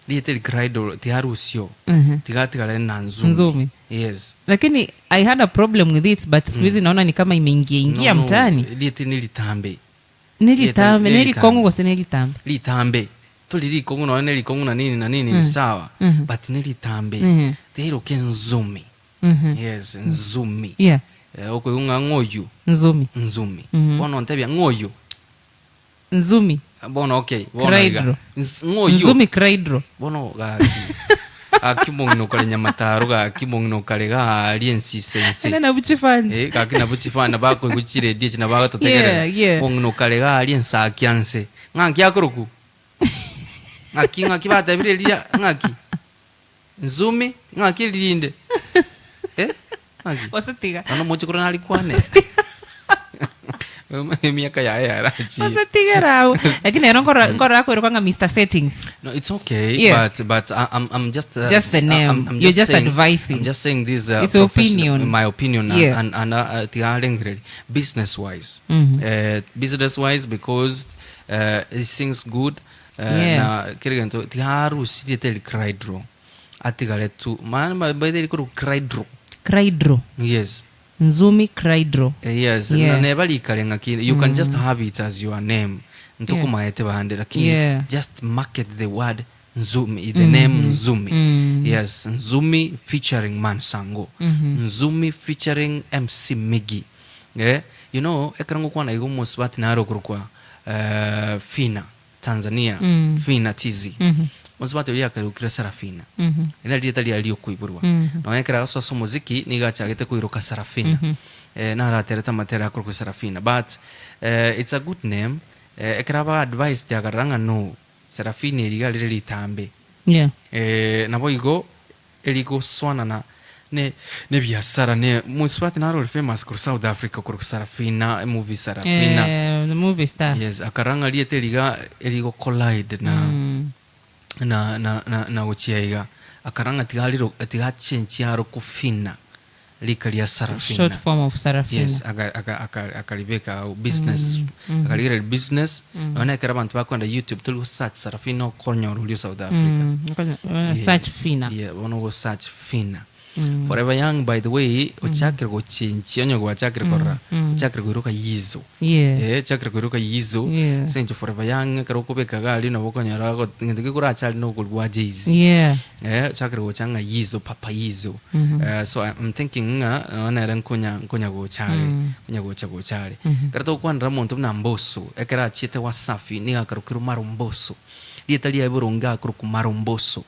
Lieta li Craidro tiharusio. Tigatigare na Nzumi. Nzumi. Yes. Lakini I had a problem with it but siku hizi naona ni kama imeingia ingia No, no, mtaani. Lieta nilitambe. Nilitambe, Nilitambe. nilikongo gose nilitambe. Litambe. Tolilikongo na nelikongo na nini na nini ni sawa. But nilitambe. Tiroke Nzumi. Yes, Nzumi. Yeah. Okoyunga ngoyu. Nzumi. Nzumi. Bono ntebia ngoyu. Nzumi. Bono okay. Bono Craidro. iga. Ngoyu. Nzumi Craidro. Bono gaki. Gaki mong'ina kare nyamataro gaki mong'ina kare gari ensisense. Ena nabuchi fans. Gaki nabuchi fan bako guchire die na bagatotegerera. Yeah, yeah. Mong'ina kare gari ensakianse. Ng'aki akoroku. Ng'aki ng'aki batebire ria ng'aki. Nzumi ng'aki ririnde. Ng'aki. Osetiga. Ono moche korona ari kwane. Miaka ya ya rachi. Osetiga rao. Lakini ero nkora nkora akwero kwanga Mr Settings. No, it's okay, Yeah. but I'm just Just the name. I'm You're just saying, advising. I'm just saying this It's opinion. My opinion Yeah. and tigarengreri business wise. Business wise because it sings good. Yeah. Na kirigento tigarusirie teli Craidro. Atigare tu man by the kuru Craidro. Craidro. Yes. Nzumi Craidro. Yes, Yeah. na never ikarenga kini. You can just have it as your name. Ntukumaete bande lakini Yeah. just market the word Nzumi, the name Nzumi. Yes, Nzumi featuring Mansango. Nzumi featuring MC Miggy. Yeah. You know, ekrango kwa na igo mosbati na kwa Fina Tanzania, Fina TZ. Mosbati ulia karukira Sarafina. Ina lieta lia lio kuiburwa. Na ekra aso so muziki niga chagete kuiruka Sarafina. Na ratereta matera akuru Sarafina but it's a good name. Ekra ba advice jagaranga no Sarafina eriga rire litambe. Yeah. Nabo igo erigo swana na ne ne biashara ne muswati na role famous ku South Africa ku Sarafina movie Sarafina. The movie star. Yes, akaranga liete eriga erigo collide na na na na na gochiaiga akaranga tigariro tigachenchi aro kufina. Rika ria Sarafina. Short form of Sarafina. Yes, aka- aka- aka- akaribeka ao business akarigereria business nonya ekero abanto bakoenda youtube tori go search Sarafina okonyora oria o South Africa. Yeah. Search Fina. Yeah, bono ogo search Fina. Forever Young by the way ochakire gochenchia onye gwachakire korora ochakire koiroka Yizo. Yeah. Eh, ochakire koiroka Yizo Yeah. ase eng'encho Forever Young ekero okobeka iga aria nabo okonyora go egento kekorache aria nokori gwa Jay-Z. Yeah. Eh, ochakire gocha ng'a Yizo Papa Yizo. Eh, so I'm thinking ng'a nonya nere nkonya nkonya gocha are, nkonya gocha gocha are. Ekero togokwanera omonto buna Mbosso, ekero achiete Wasafi nigo akarokirwe Maromboso. Rieta riaye boronge akorokwa Maromboso.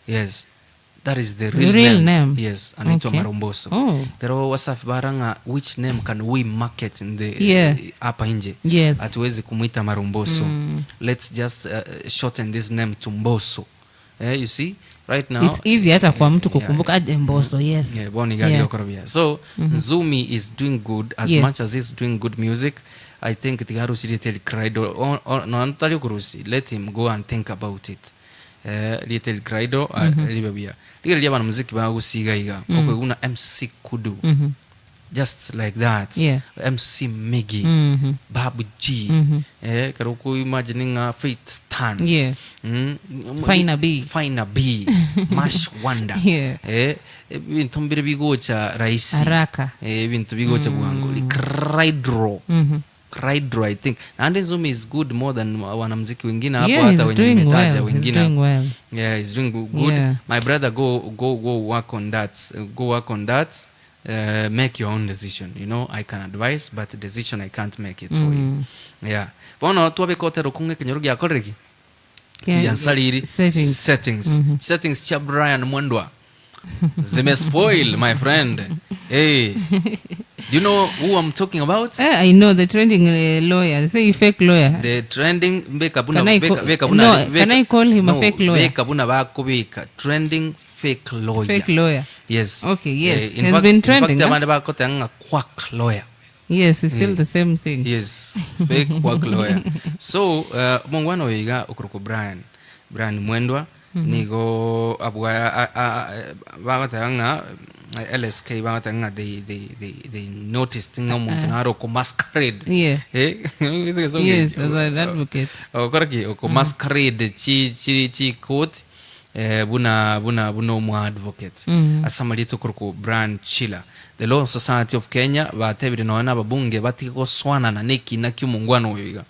Yes. That is the real, Real name. Yes, anaitwa Okay. Maromboso. Oh. Kero Wasafi bara ng'a which name can we market in the Yeah. hapa nje? Yes. Hatuwezi kumuita Maromboso. Let's just shorten this name to Mbosso. Eh, you see? Right now It's easy hata kwa mtu Yeah. kukumbuka aje Mbosso, yes. Yeah, bono iga Yeah. rigokorobia. So Nzumi is doing good as Yeah. much as he's doing good music. I think tiga arusirie Terry Craido. Nonya tari okorusia, let him go and think about it. Eh, rieta eri Craido ribe buya. Rigereria abanamuziki bagusiga iga, okoigwa buna MC Kudu. Just like that. Yeah. MC Miggy, Babu G. Eh, ekero oko imagine ng'a Faith Stan. Yeah. Fina B. Fina B. Mash Wonder. Yeah. Eh, ebinto mbire bigocha rahisi. Haraka. Eh, ebinto bigocha bwango. Craido. Craido I think. Naende Nzumi is good more than wanamuziki wengine hapo Yeah, hata he's wenye doing nimetaja well. He's wengine. doing well. Yeah, he's doing good. Yeah. My brother go go go work on that. Go work on that. Make your own decision. You know, I can advise but the decision I can't make it for you. Yeah. Bono twabeka otero kung'e ekenyoro giakorire ki? Giansariri Settings. settings. Settings chia Brian Mwendwa. Zimespoil my friend. Hey. Do you know who I'm talking about? Eh, I know the trending lawyer. Say fake lawyer. The trending beka buna Can I beka, beka buna no, beka, can I call him a no, fake lawyer? Beka buna bakobeka trending fake lawyer. Fake lawyer. Yes. Okay, yes. Eh, in Has fact, been in trending, fact, huh? abande bakoteba ng'a quack lawyer. Yes, it's still the same thing. Yes, fake quack lawyer. So, uh, omongwana oyo iga okorokwa Brian, Brian Mwendwa, nigo abwa a- a- a- bagoteba ng'a eh, LSK bagoteba ng'a they, they, they, they noticed ng'a omonto naro oko masquerade. Yeah. Eh, Yes, as an advocate. Ogokora ki? Oko masquerade chi chi chi court eh, buna buna buna omo advocate. Ase amarieta okorokwa Brian Chila. The Law Society of Kenya batebire nonya na ababunge batige gosoanana na ekina kia omongwana oyo iga.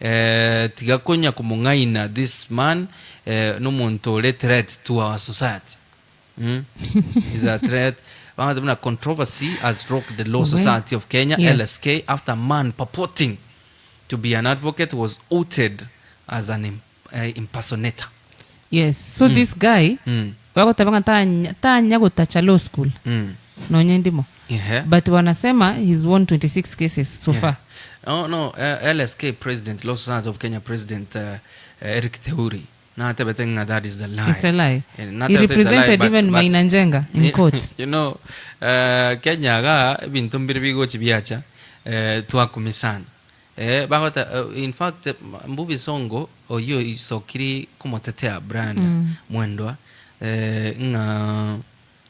Eh, tiga konya komong'aina this man eh, nomonto ore threat to our society. Mm? Is a threat. Bang'ate buna controversy has rocked the Law Society of Kenya LSK after a man purporting to be an advocate was outed as an im, eh, impersonator. Yes. So this guy bagoteba ng'a tanya tanya gotacha law school. Nonye ndimo. Ehe. But wanasema he's won 26 cases so far. No, no, LSK president, Law Society of Kenya president Eric Theuri natebete ng'a that is a lie. It's a lie. Eh, He natebete it's a lie, represented even but Maina Njenga in court. you know, Kenya iga ebinto mbire bigochi biacha eh, twakumia sana. Eh, bagota in fact Mbuvi Songo oyio isokiri komotetea Brian Mwendwa eh, ng'a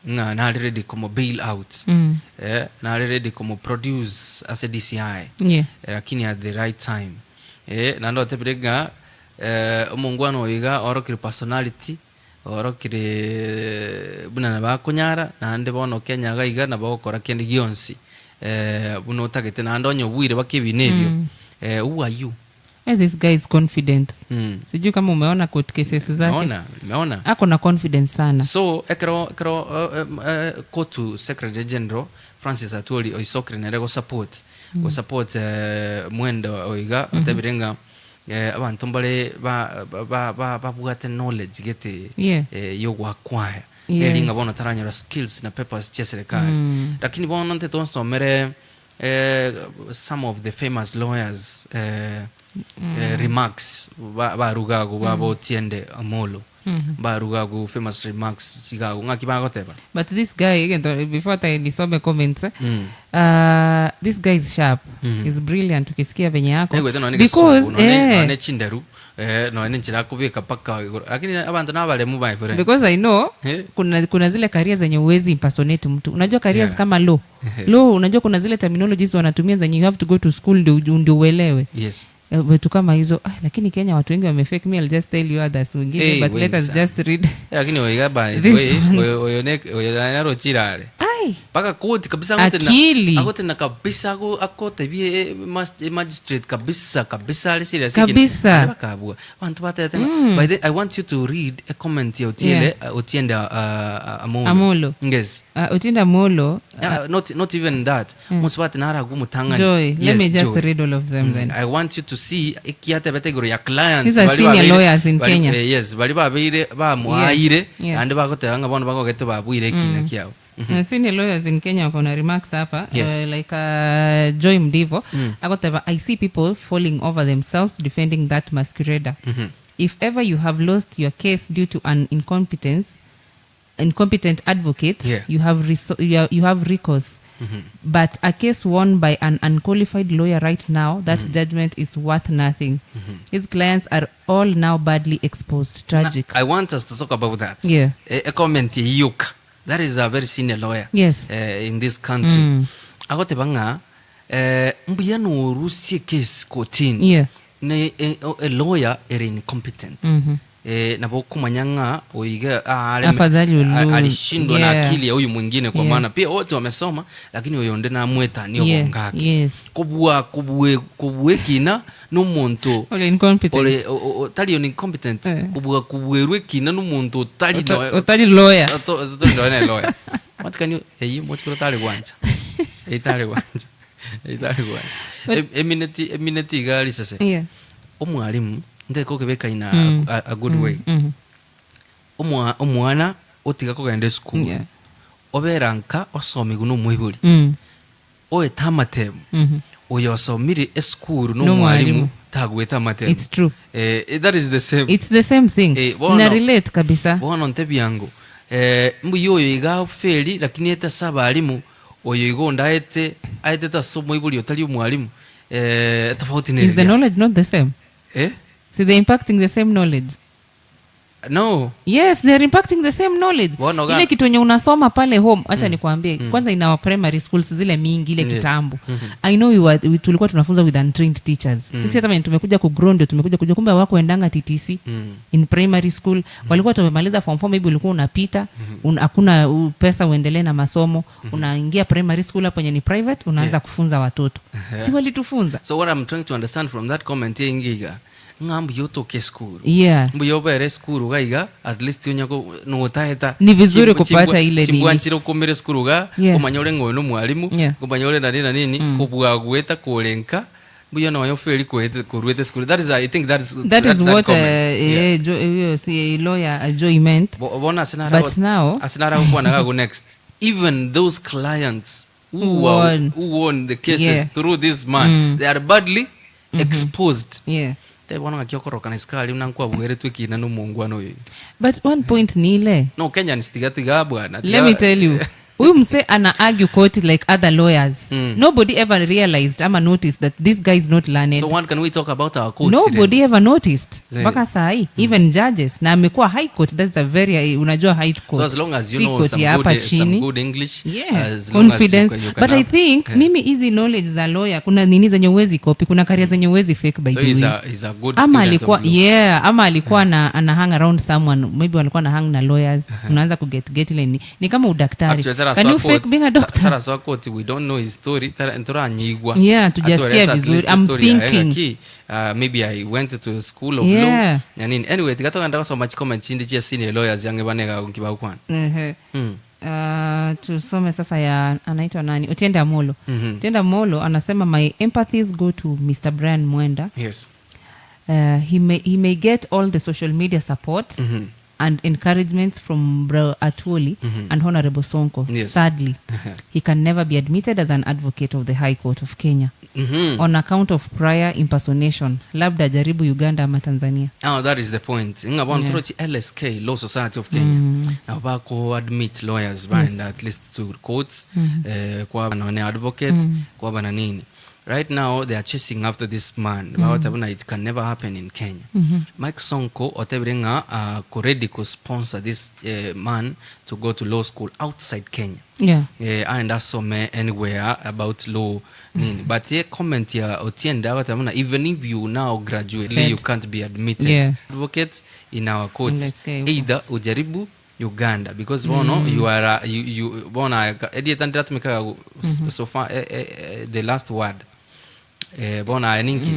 ng'a nare ready komo bail out eh, nare ready komo produce ase DCI Yeah. eh, lakini at the right time eh, naende otebire ng'a eh, omongwana oyo iga orokire personality orokire buna nabo akonyara naende bono Kenya iga iga nabo ogokora kende gionsi eh, buna otagete naende onye obuire baka ebina ebio eh, who are you? Eh, this guy is confident. Sijui kama umeona court cases zake. Nimeona, nimeona. Ako na confidence sana. So ekero ekero uh, kotu secretary general Francis Atwoli oisokire nere go support go support mwendo oiga otebire ng'a eh, abanto mbare ba ba ba babwate knowledge gete Yeah. eh, yogwakwaya Yes. neri ng'a bono taranyora skills na papers chia serikali lakini bono nte tonsomere eh, some of the famous lawyers eh, eh, remarks ba- barugago babo Otiende Amolo barugago famous remarks chigago ng'aki bagoteba But this guy, again, before hata nisome comments, eh, this guy is sharp. He's brilliant ukisikia venye yako. Naigwete nonye Because egesongo, nonye eh, nonye chinderu. Eh, nonya nenchera akobeka mpaka igoro lakini abanto nabaremu my friend. Because I know Eh. kuna, kuna zile career zenye huwezi impersonate mtu. Unajua careers Yeah. kama law. Law unajua kuna zile terminologies wanatumia zenye you have to go to school ndio ndio uelewe. Yes. Eh, Vitu kama hizo. Ah, lakini Kenya watu wengi wamefake. Me I'll just tell you others wengine Hey, but let wengi us sana. just read. Eh, lakini oiga by the These way, ones. oyo oyo ne oyo narochirare. Ai. Mpaka koti kabisa agote na- Akili. agote na kabisa ago akotebie eh, eh, magistrate kabisa kabisa ari serious Kabisa. bakabua bantu batete by the I want you to read a comment ya Otiende yeah. Otiende Amolo. Amolo. Yes. Otiende Amolo. Not even that. Musibati naragu mutangani. Joy, Yes, let me just Joy. read all of them then. I want you to see ekiatebete igoro ya clients These are bari senior babeire- lawyers in bari- Kenya. eh, yes bari babeire bamuaire Yeah. ande bagoteba ng'a bono bagogete babuire ekina kiabo Senior lawyers in Kenya wako na remarks hapa Yes. like Joy Mdivo akoteba I see people falling over themselves defending that masquerader. If ever you have lost your case due to an incompetent advocate, Yeah. you have recourse. But a case won by an unqualified lawyer right now, that judgment is worth nothing. His clients are all now badly exposed. Tragic. I want us to talk about that. Yeah. A comment yuka. That is a very senior lawyer. Yes. In this country. Agoteba ng'a mbuya norusie case kotini. Yeah. Ne a lawyer ere incompetent. Nabo kumanya ng'a oiga Afadhali ulu- alishindwa na Yeah. akili ya huyu mwingine kwa Yeah. maana pia wote wamesoma lakini oyo nde namweta ni Yeah. obongake. Yes. Kubwa kubwe kubwe kina n'omuntu Ole incompetent. ole tali on incompetent Eh. kubwa kubwerwe kina n'omuntu otali Otali lawyer. Otali lawyer. What can you hey mochikoro tali gwanja. Hey tali gwanja. Hey tali gwanja. Emineti emineti igari sase. Yeah. Omwalimu ndeko kebeka ina a good way. Omwana otiga kogenda esukuru. Yeah. Obera nka osomigu n'omuibori. Oeta amatemu. Oyo osomire esukuru N'omwalimu. n'omwalimu tagweta amatemu. It's true. That is the same. It's the same thing. Eh, bono. Na relate kabisa. Bono ntebi yangu. Mbuya oyo iga feli lakini ete ase abarimu oyo igo ndaete aetete ase omoibori otari omwalimu. Tofauti Is the neria. knowledge not the same? Eh? So they're impacting the same knowledge. No. Yes, they're impacting the same knowledge. Bono ga- Ile kitu yenye unasoma pale home, acha nikwambie, kwanza in our primary schools zile mingi ile Yes. kitambo. I know tulikuwa tunafunza with untrained teachers. Sisi hata wenye tumekuja kugrow ndio tumekuja kujua kumbe hawakuendanga TTC in primary school. Walikuwa tumemaliza form 4 maybe ulikuwa unapita, hakuna pesa uendelee na masomo, unaingia primary school hapo yenye ni private, unaanza kufunza watoto. Si walitufunza? So what I'm trying to understand from that comment ingiga ng'a mbuya otoke school. Yeah. Mbuya obere school gaiga at least onyako nogotaheta Ni vizuri kupata ile chimbwa nini. nchire okomere school ga Yeah. omanya ore ng'oyo nomwalimu Yeah. omanya ore nani na nini kobua gweta korenka mbuya noyo feli kwete korwete school. That is, I think that is That that, is that what, comment. Yeah. hiyo si lawyer, Joy meant. Bona asinara But now asinara gokwana gago next. Even those clients Who won. who won the cases Yeah. through this man, they are badly exposed. Yeah. Te bono ng'aki okorokana isiko aria buna nkwabweretwe ekina na omongwana oyo. But one point ni ile. No, Kenyans tiga tiga bwana. Let me tell you. Huyu mse ana argue court like other lawyers. Nobody ever realized ama noticed that this guy is not learned. So what can we talk about our courts? Nobody then? ever noticed. Zaidi. Mpaka saa hii, even judges. Na amekuwa high court, that's a very, unajua high court. So as long as you Si know court ya hapa some chini. good English, Yeah. as long as you Confidence. can But I have think Yeah. mimi hizi knowledge za lawyer, kuna nini zenye huwezi copy, kuna career zenye huwezi fake by So the way. he's a good Ama student alikuwa, of law. yeah, ama alikuwa ana hang around someone, maybe walikuwa na hang na lawyers, unaanza kuget get ile ni kama udaktari. Actually, tara Can you swa fake court, being a doctor? tara swa court, we don't know his story. Tara, ntoranyigwa. Yeah, tujasikia Atueleza at vizuri. least I'm story ya thinking. Engaki. Maybe I went to school of Yeah. law. Na nini. Anyway, tikatogenda gosoma chicomment chinde chia senior lawyers yange banega nkibakwana. Tusome sasa ya anaitwa nani? Otiende Amolo. Otiende Amolo anasema my empathies go to Mr. Brian Mwenda. Yes. He may get all the social media support and encouragements from Bro Atwoli and Honorable Sonko. Yes. Sadly, he can never be admitted as an advocate of the High Court of Kenya on account of prior impersonation. Labda jaribu Uganda ama Tanzania. Oh, that is the point. Nga bono turochi LSK, Law Society of Kenya. Na bako admit lawyers baenda at least to courts, kwa bana ne advocate, kwa bana nini. Right now they are chasing after this man bagoteba buna it can never happen in Kenya. Mike Sonko otebire ng'a ako ready ko sponsor this man to go to law school outside Kenya. Aende asome anywhere about law nini but ye comment ya Otiende agoteba buna even if you now graduate you can't be admitted advocate in our courts either ujaribu Uganda because bono you are a, you, you, bono aye ka- erieta ndiratumeka iga so far eh, eh, eh, the last word eh, bono aye ninki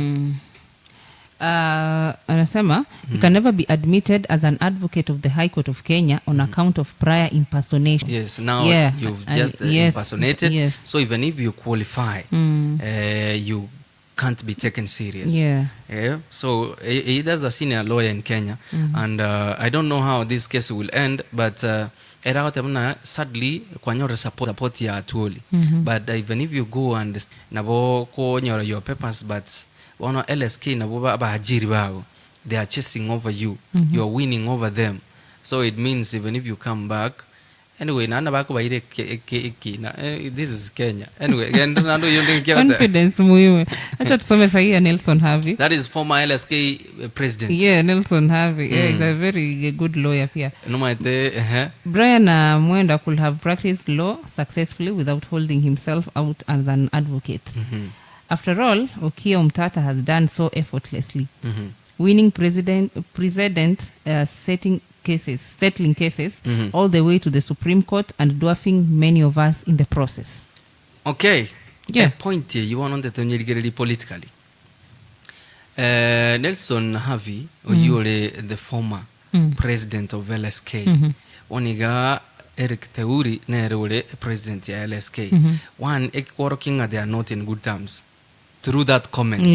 Anasema he can never be admitted as an advocate of the High Court of Kenya on account of prior impersonation. Yes, now you've just impersonated. So even if you qualify, you can't be taken serious. Yeah. So he there's a senior lawyer in Kenya, and I don't know how this case will end, but era agoteba buna sadly kwanyora support, support ya Atwoli. But even if you go and nabo konyora your papers, but bono LSK nabo abaajiri bago they are chasing over you, you are winning over them. So it means even if you come back, Anyway, naende bakobaira eke eke ekina eh, this is Kenya. Anyway, genda naende oyio ndenge kiagoteba. Confidence muhimu. Acha tusome sahi ya Nelson Havi. That is former LSK president. Yeah, Nelson Havi. Yeah, he's a very good lawyer pia. Nomaete ehe. Brian Mwenda could have practiced law successfully without holding himself out as an advocate. After all, Okiya Omtata has done so effortlessly. Winning president, precedent setting cases, settling cases all the way to the Supreme Court and dwarfing many of us in the process. Okay. Yeah. Epoint eyio bono ntete onyerigererie politically. Nelson Havi oyio ore the former president of LSK. Bono iga Eric Theuri nere ore president ya LSK. One, ekworokia ng'a they are not in good terms. Through that comment.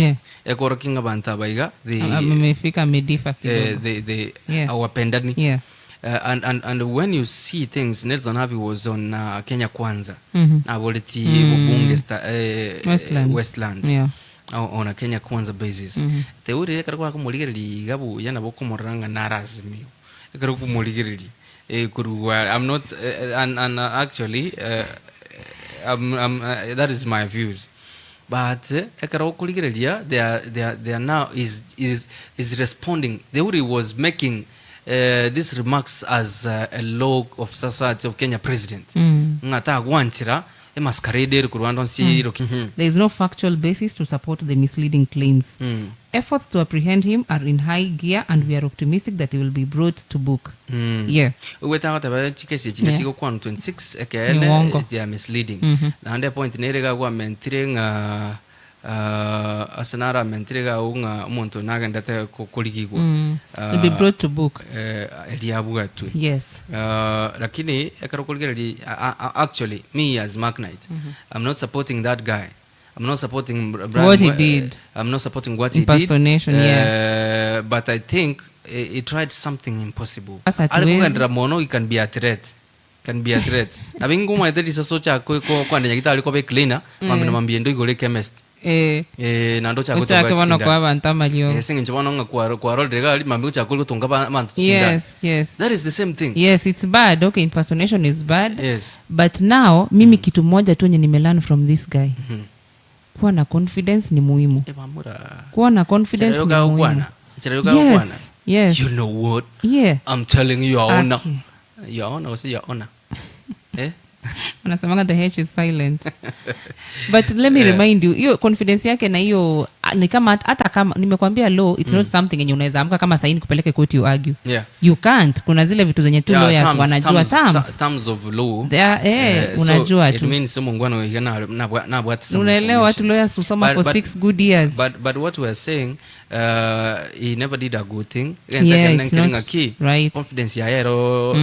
Ekworokia ng'a abanto aba iga they Amefika amedifa kidogo. they awapendani. And when you see things, Nelson Havi was on Kenya Kwanza. Naboreti obobunge sta, Westlands. Westlands. On a Kenya Kwanza basis. Theuri ekero kwakomorigereria iga buya nabo okomorora ng'a narasimio. Ekero okomorigereria korwa I'm not and actually I'm, that is my views. But ekero okorigereria they are, they are, they are now is, is, is responding. Theuri was making these remarks as a law of society of Kenya president. Ng'a tagwanchera emasquerade ere korwa ande onsi eroki. There is no factual basis to support the misleading claims. Efforts to apprehend him are in high gear and we are optimistic that he will be brought to book. Yeah. Oigwete agoteba chikesi echi chigokwanwa 26 Ni ekeene uongo. they are misleading. Naende epoint nere iga gwamentire ng'a ase naramentire iga agwo ng'a omonto oyo nagendete korigigwa. He'll be brought to book. Eria abwatwe. Yes. Lakini ekero okorigereria actually me as Mark Knight, I'm not supporting that guy. I'm not supporting Brian What he Mwe- did. I'm not supporting what he did. Impersonation, yeah. But I think he tried something impossible. Sasa Ari hatuwezi. kugendera mono he can be a threat. Can be a threat. Nabo ingomaete risaso ochake kwande nyagitari kobe cleaner, mambia na mambia endo igore chemist. Eh. Naende ochake Ochake gotonga bono chisindano. koa abanto amariogo. Ase eng'encho bono ng'a kwarorire iga aria mambia ochake gotonga abanto chisindano. Yes, yes. That is the same thing. Yes, it's bad. Okay, impersonation is bad. Yes. But now mimi kitu moja tu yenye nimelearn from this guy. Kuwa na confidence ni muhimu. Bamura. Kuwa na confidence ni Cherayoka muhimu. gokwana. Cherayoka gokwana. Yes, yes. You know what? Yeah. I'm telling you, Your Honor. Aki. Your Honor, gose Your Honor. Eh? Wanasemanga the H is silent. But let me remind you, hiyo confidence yake na hiyo, ni kama hata kama nimekwambia law, it's not something yenye unaweza amka kama saini kupeleke court you argue. You can't. Kuna zile vitu zenye tu Yeah, lawyers terms, wanajua terms, terms. terms of law. They are, So unajua it tu. means mungwana oiga na bwati some Unaelewa watu information. lawyers husoma But for 6 good years. But what we are saying, he never did a good thing. Yeah, Again, it's again, not key. right. Confidence ya ero,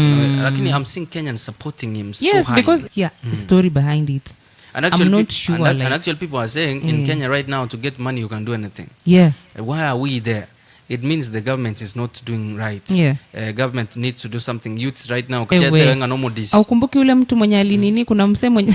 lakini I'm seeing Kenyans supporting him so Yes, high. because yeah, the story behind it. And I'm actually not sure, and like actually people are saying in Kenya right now to get money you can do anything. Yeah. Why are we there? It means the government is not doing right. Yeah. Government needs to do something. Youths right now, Ewe. kasiatebe ng'a nomodisi. Aukumbuki ule mtu mwenye alinini, kuna msee mwenye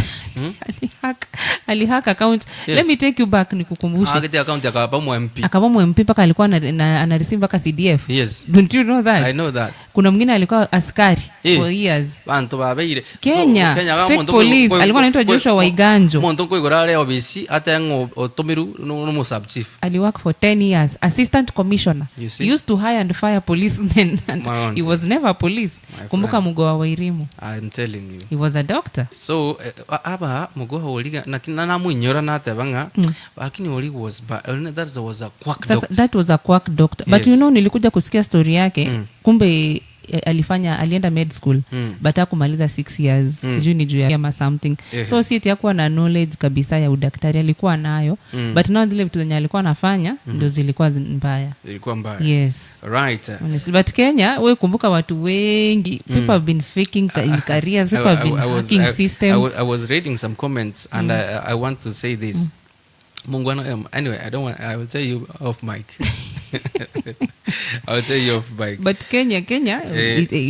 alihack alihack account. Yes. Let me take you back nikukumbushe. Agete account akaba mu MP. Akaba mu MP mpaka alikuwa ana receive mpaka CDF. Yes. Don't you know that? I know that. Kuna mwingine alikuwa askari Eh. for years. Banto babeire. Kenya, So, Kenya ga fake monto police, alikuwa anaitwa Joshua Waiganjo. Monto nkoigora are obisi ate ng'o otomiru no no sub chief. Aliwork for 10 years, assistant commissioner. You see? He used to hire and fire policemen and My own. he was never police. My Kumbuka friend. Mugoa Wairimu. I'm telling you. He was a doctor. So eh, aba mugoha oliga na namuinyora nateba ng'a lakini oli was ba, that was a quack Sasa, doctor. that was a quack doctor. But Yes. you know nilikuja kusikia story yake kumbe alifanya alienda med school but hakumaliza 6 years sijui ni juu ya ama something. So si eti hakuwa na knowledge kabisa ya udaktari, alikuwa nayo but now zile vitu zenye alikuwa anafanya ndio zilikuwa mbaya. Ilikuwa mbaya. Yes. Right. Honestly. But Kenya, we kumbuka watu wengi, people have been faking in careers, people have been hacking systems. I was reading some comments and I want to say this. Mungwana, anyway, I don't want, I will tell you off mic. I will tell you off mic. But Kenya,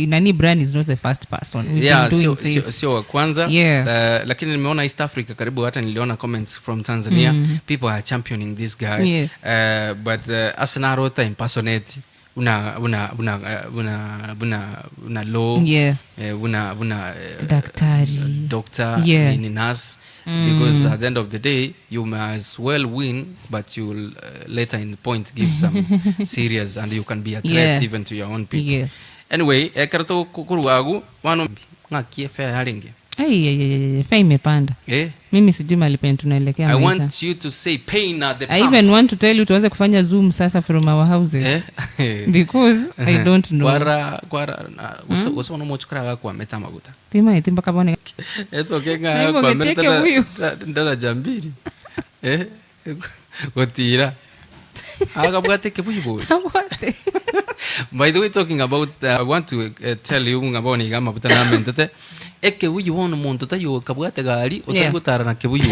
nani Brian is not the first person. We've Yeah, been doing sio, sio, this. sio wa kwanza. Yeah. Lakini nimeona East Africa karibu hata niliona comments from Tanzania. People are championing this guy. Yeah. But Arsenal impersonate una una una una una una law. Yeah. Una una Daktari. Doctor, Yeah. nini nurse. Because at the end of the day you may as well win, but you will later in the point give some serious and you can be a threat Yeah. even to your own people. Yes. Anyway, ekero tokoruagu wano ng'akie fair yarenge. Ai, ai, ai, ai, fare imepanda. Eh? Mimi sijui mahali penye tunaelekea I maisha. want you to say pain at the I pump. even want to tell you tuanze kufanya Zoom sasa from our houses. Eh? Because I don't know. Kwara kwara gose ono mochukara gakwa meta maguta. Tima itimba kabone. Etoke Na ng'a hivyo kwa geteke meta huyu. ndaraja mbili. Eh? Gotira. Akabwate kebuyu boy. Abwate. By the way, talking about, I want to tell you ngabo ni gama butana mentete. Eke uyu wono muntu tayo kabwate gari utagutara na kebuyu.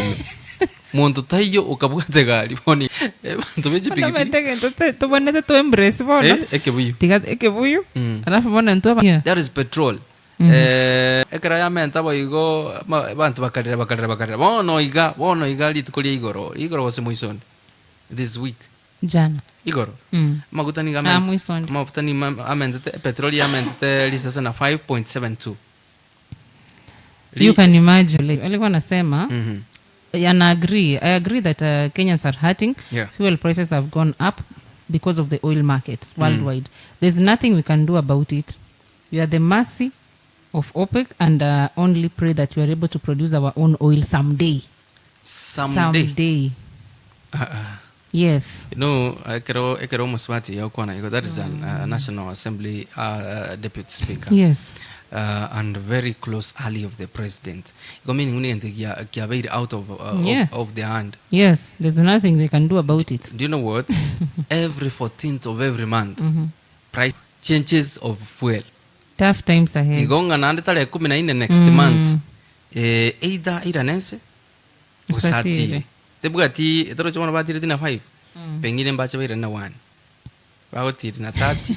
Muntu tayo ukabwate gari boni. Bantu beji Ona piki piki. meteke, tubonete tu embrace bono. Eke buyu. Tiga eke buyu. Alafu bona ntu aba- Yeah. That is petrol. Ekera ya menta boigo bantu bakarira bakarira bakarira. Bono iga, bono iga rituko ria igoro. Igoro gose moisonde. This week. Jana. Igoro. Maguta ni Ah, mwisonde. Maguta ni amentete petroli amentete risasa na 5.72. You can imagine. Alikuwa anasema, and I agree. I agree that Kenyans are hurting. Yeah. Fuel prices have gone up because of the oil market worldwide. There's nothing we can do about it. We are the mercy of OPEC and only pray that we are able to produce our own oil someday. Someday. Someday. Yes. No, ekero muswati ya kwana iko that is an National Assembly deputy speaker. Yes. And very close ally of the president. Iko meaning uni ente kia very out Yeah. of the hand. Yes, there's nothing they can do about it. Do you know what? Every 14th of every month, price changes of fuel. Tough times ahead. Igonga nande tarehe kumi na nne next month. Either iranense Usatire. usatire. Tebwati etoro chona batire tina 5. Pengine mbache baira na 1. Bagotire na 30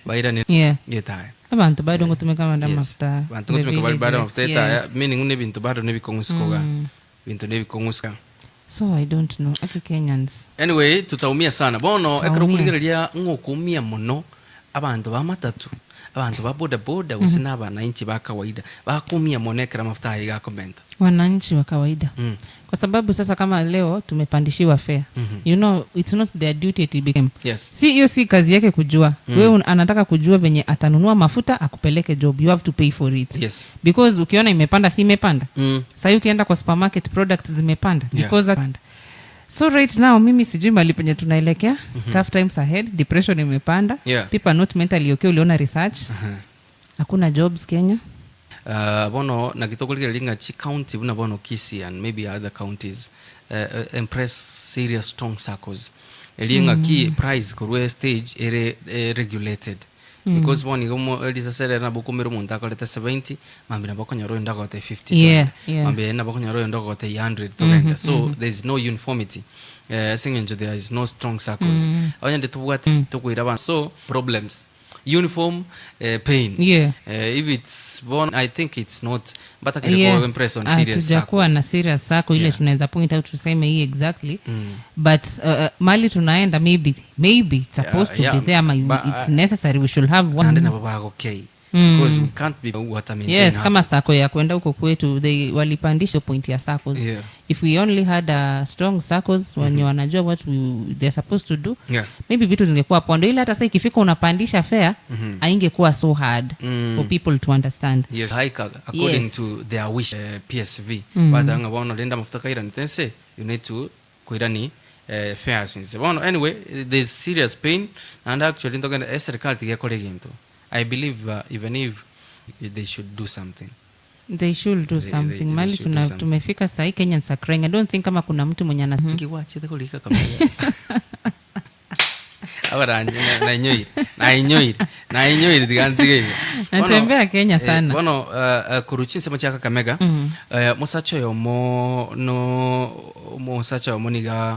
baira ni Yeah. yetaya. Abantu bado ngotumika manda Yes. mafuta. Bantu ngotumika The bado villages, mafuta etaya. yes. Meaning une bintu bado nebikonguskoga. Bintu nebikonguska. So I don't know. Aki Kenyans. Anyway, tutaumia sana. Bono Tutaumia. ekero kurigereria ng'okumia mono abantu ba matatu, abantu ba boda boda gose na abananchi ba kawaida bakumia mono ekero mafuta aye gakomenta. Wananchi wa kawaida. Kwa sababu sasa kama leo tumepandishiwa fare. You know, it's not their duty to become. Yes. Si hiyo si kazi yake kujua. Wewe anataka kujua venye atanunua mafuta akupeleke job. You have to pay for it. Yes. Because ukiona imepanda si imepanda. Sasa ukienda kwa supermarket products zimepanda because that. So right now mimi sijui mahali penye tunaelekea. Tough times ahead, depression imepanda. Yeah. People are not mentally okay, uliona research. Hakuna jobs Kenya. Bono na gitokoligira ringa chi county buna bono Kisii and maybe other counties impress serious strong circles. Eringa ki price korwe stage ere regulated. Because bono igo omo risase rero nabo okoumera omonto akorete 70, mambia nabo okonyora oyonde agote 50 Yeah, togende. yeah. Mambia nabo okonyora oyonde ogote 100 togende. So there is no uniformity eh, ase eng'encho there is no strong circles. Onye nde tobwate tokoira abanto so problems. Uniform eh, pain. Yeah. Eh, if it's born, I think it's not batakire Yeah. yeah. impress on serious circle. Hatujakuwa na serious sacco ile Yeah. tunaweza point out tuseme hii exactly but mali tunaenda maybe maybe it's supposed to yeah. be there ama But, it's necessary we should have one Naende nabo bagokei because we can't be what I maintain yes hapo. kama sako ya kwenda huko kwetu they walipandisha point ya saccos Yeah. if we only had a strong saccos wenye wanajua what we, they're supposed to do Yeah. maybe vitu zingekuwa pondo ile hata sasa ikifika unapandisha fare haingekuwa so hard for people to understand Yes, hike according Yes. to their wish PSV mm. Batanga bono lenda mafuta kairani tense you need to kuirani fares inse bono anyway there's serious pain and actually ndogenda eserikali tigekora egento I believe even if they should do something. They should do something They mali should do tuna, something. tumefika sahii kenyans are crying i don't think kama kuna mtu mwenye ana Nkiwachete korika kamera abaranje nainyoire nainyoire nainyoire tigantige igo. Natembea Kenya sana. Bono korwa chinsemo chia Kakamega, mosacha oyomo no mosacha oyomo niga.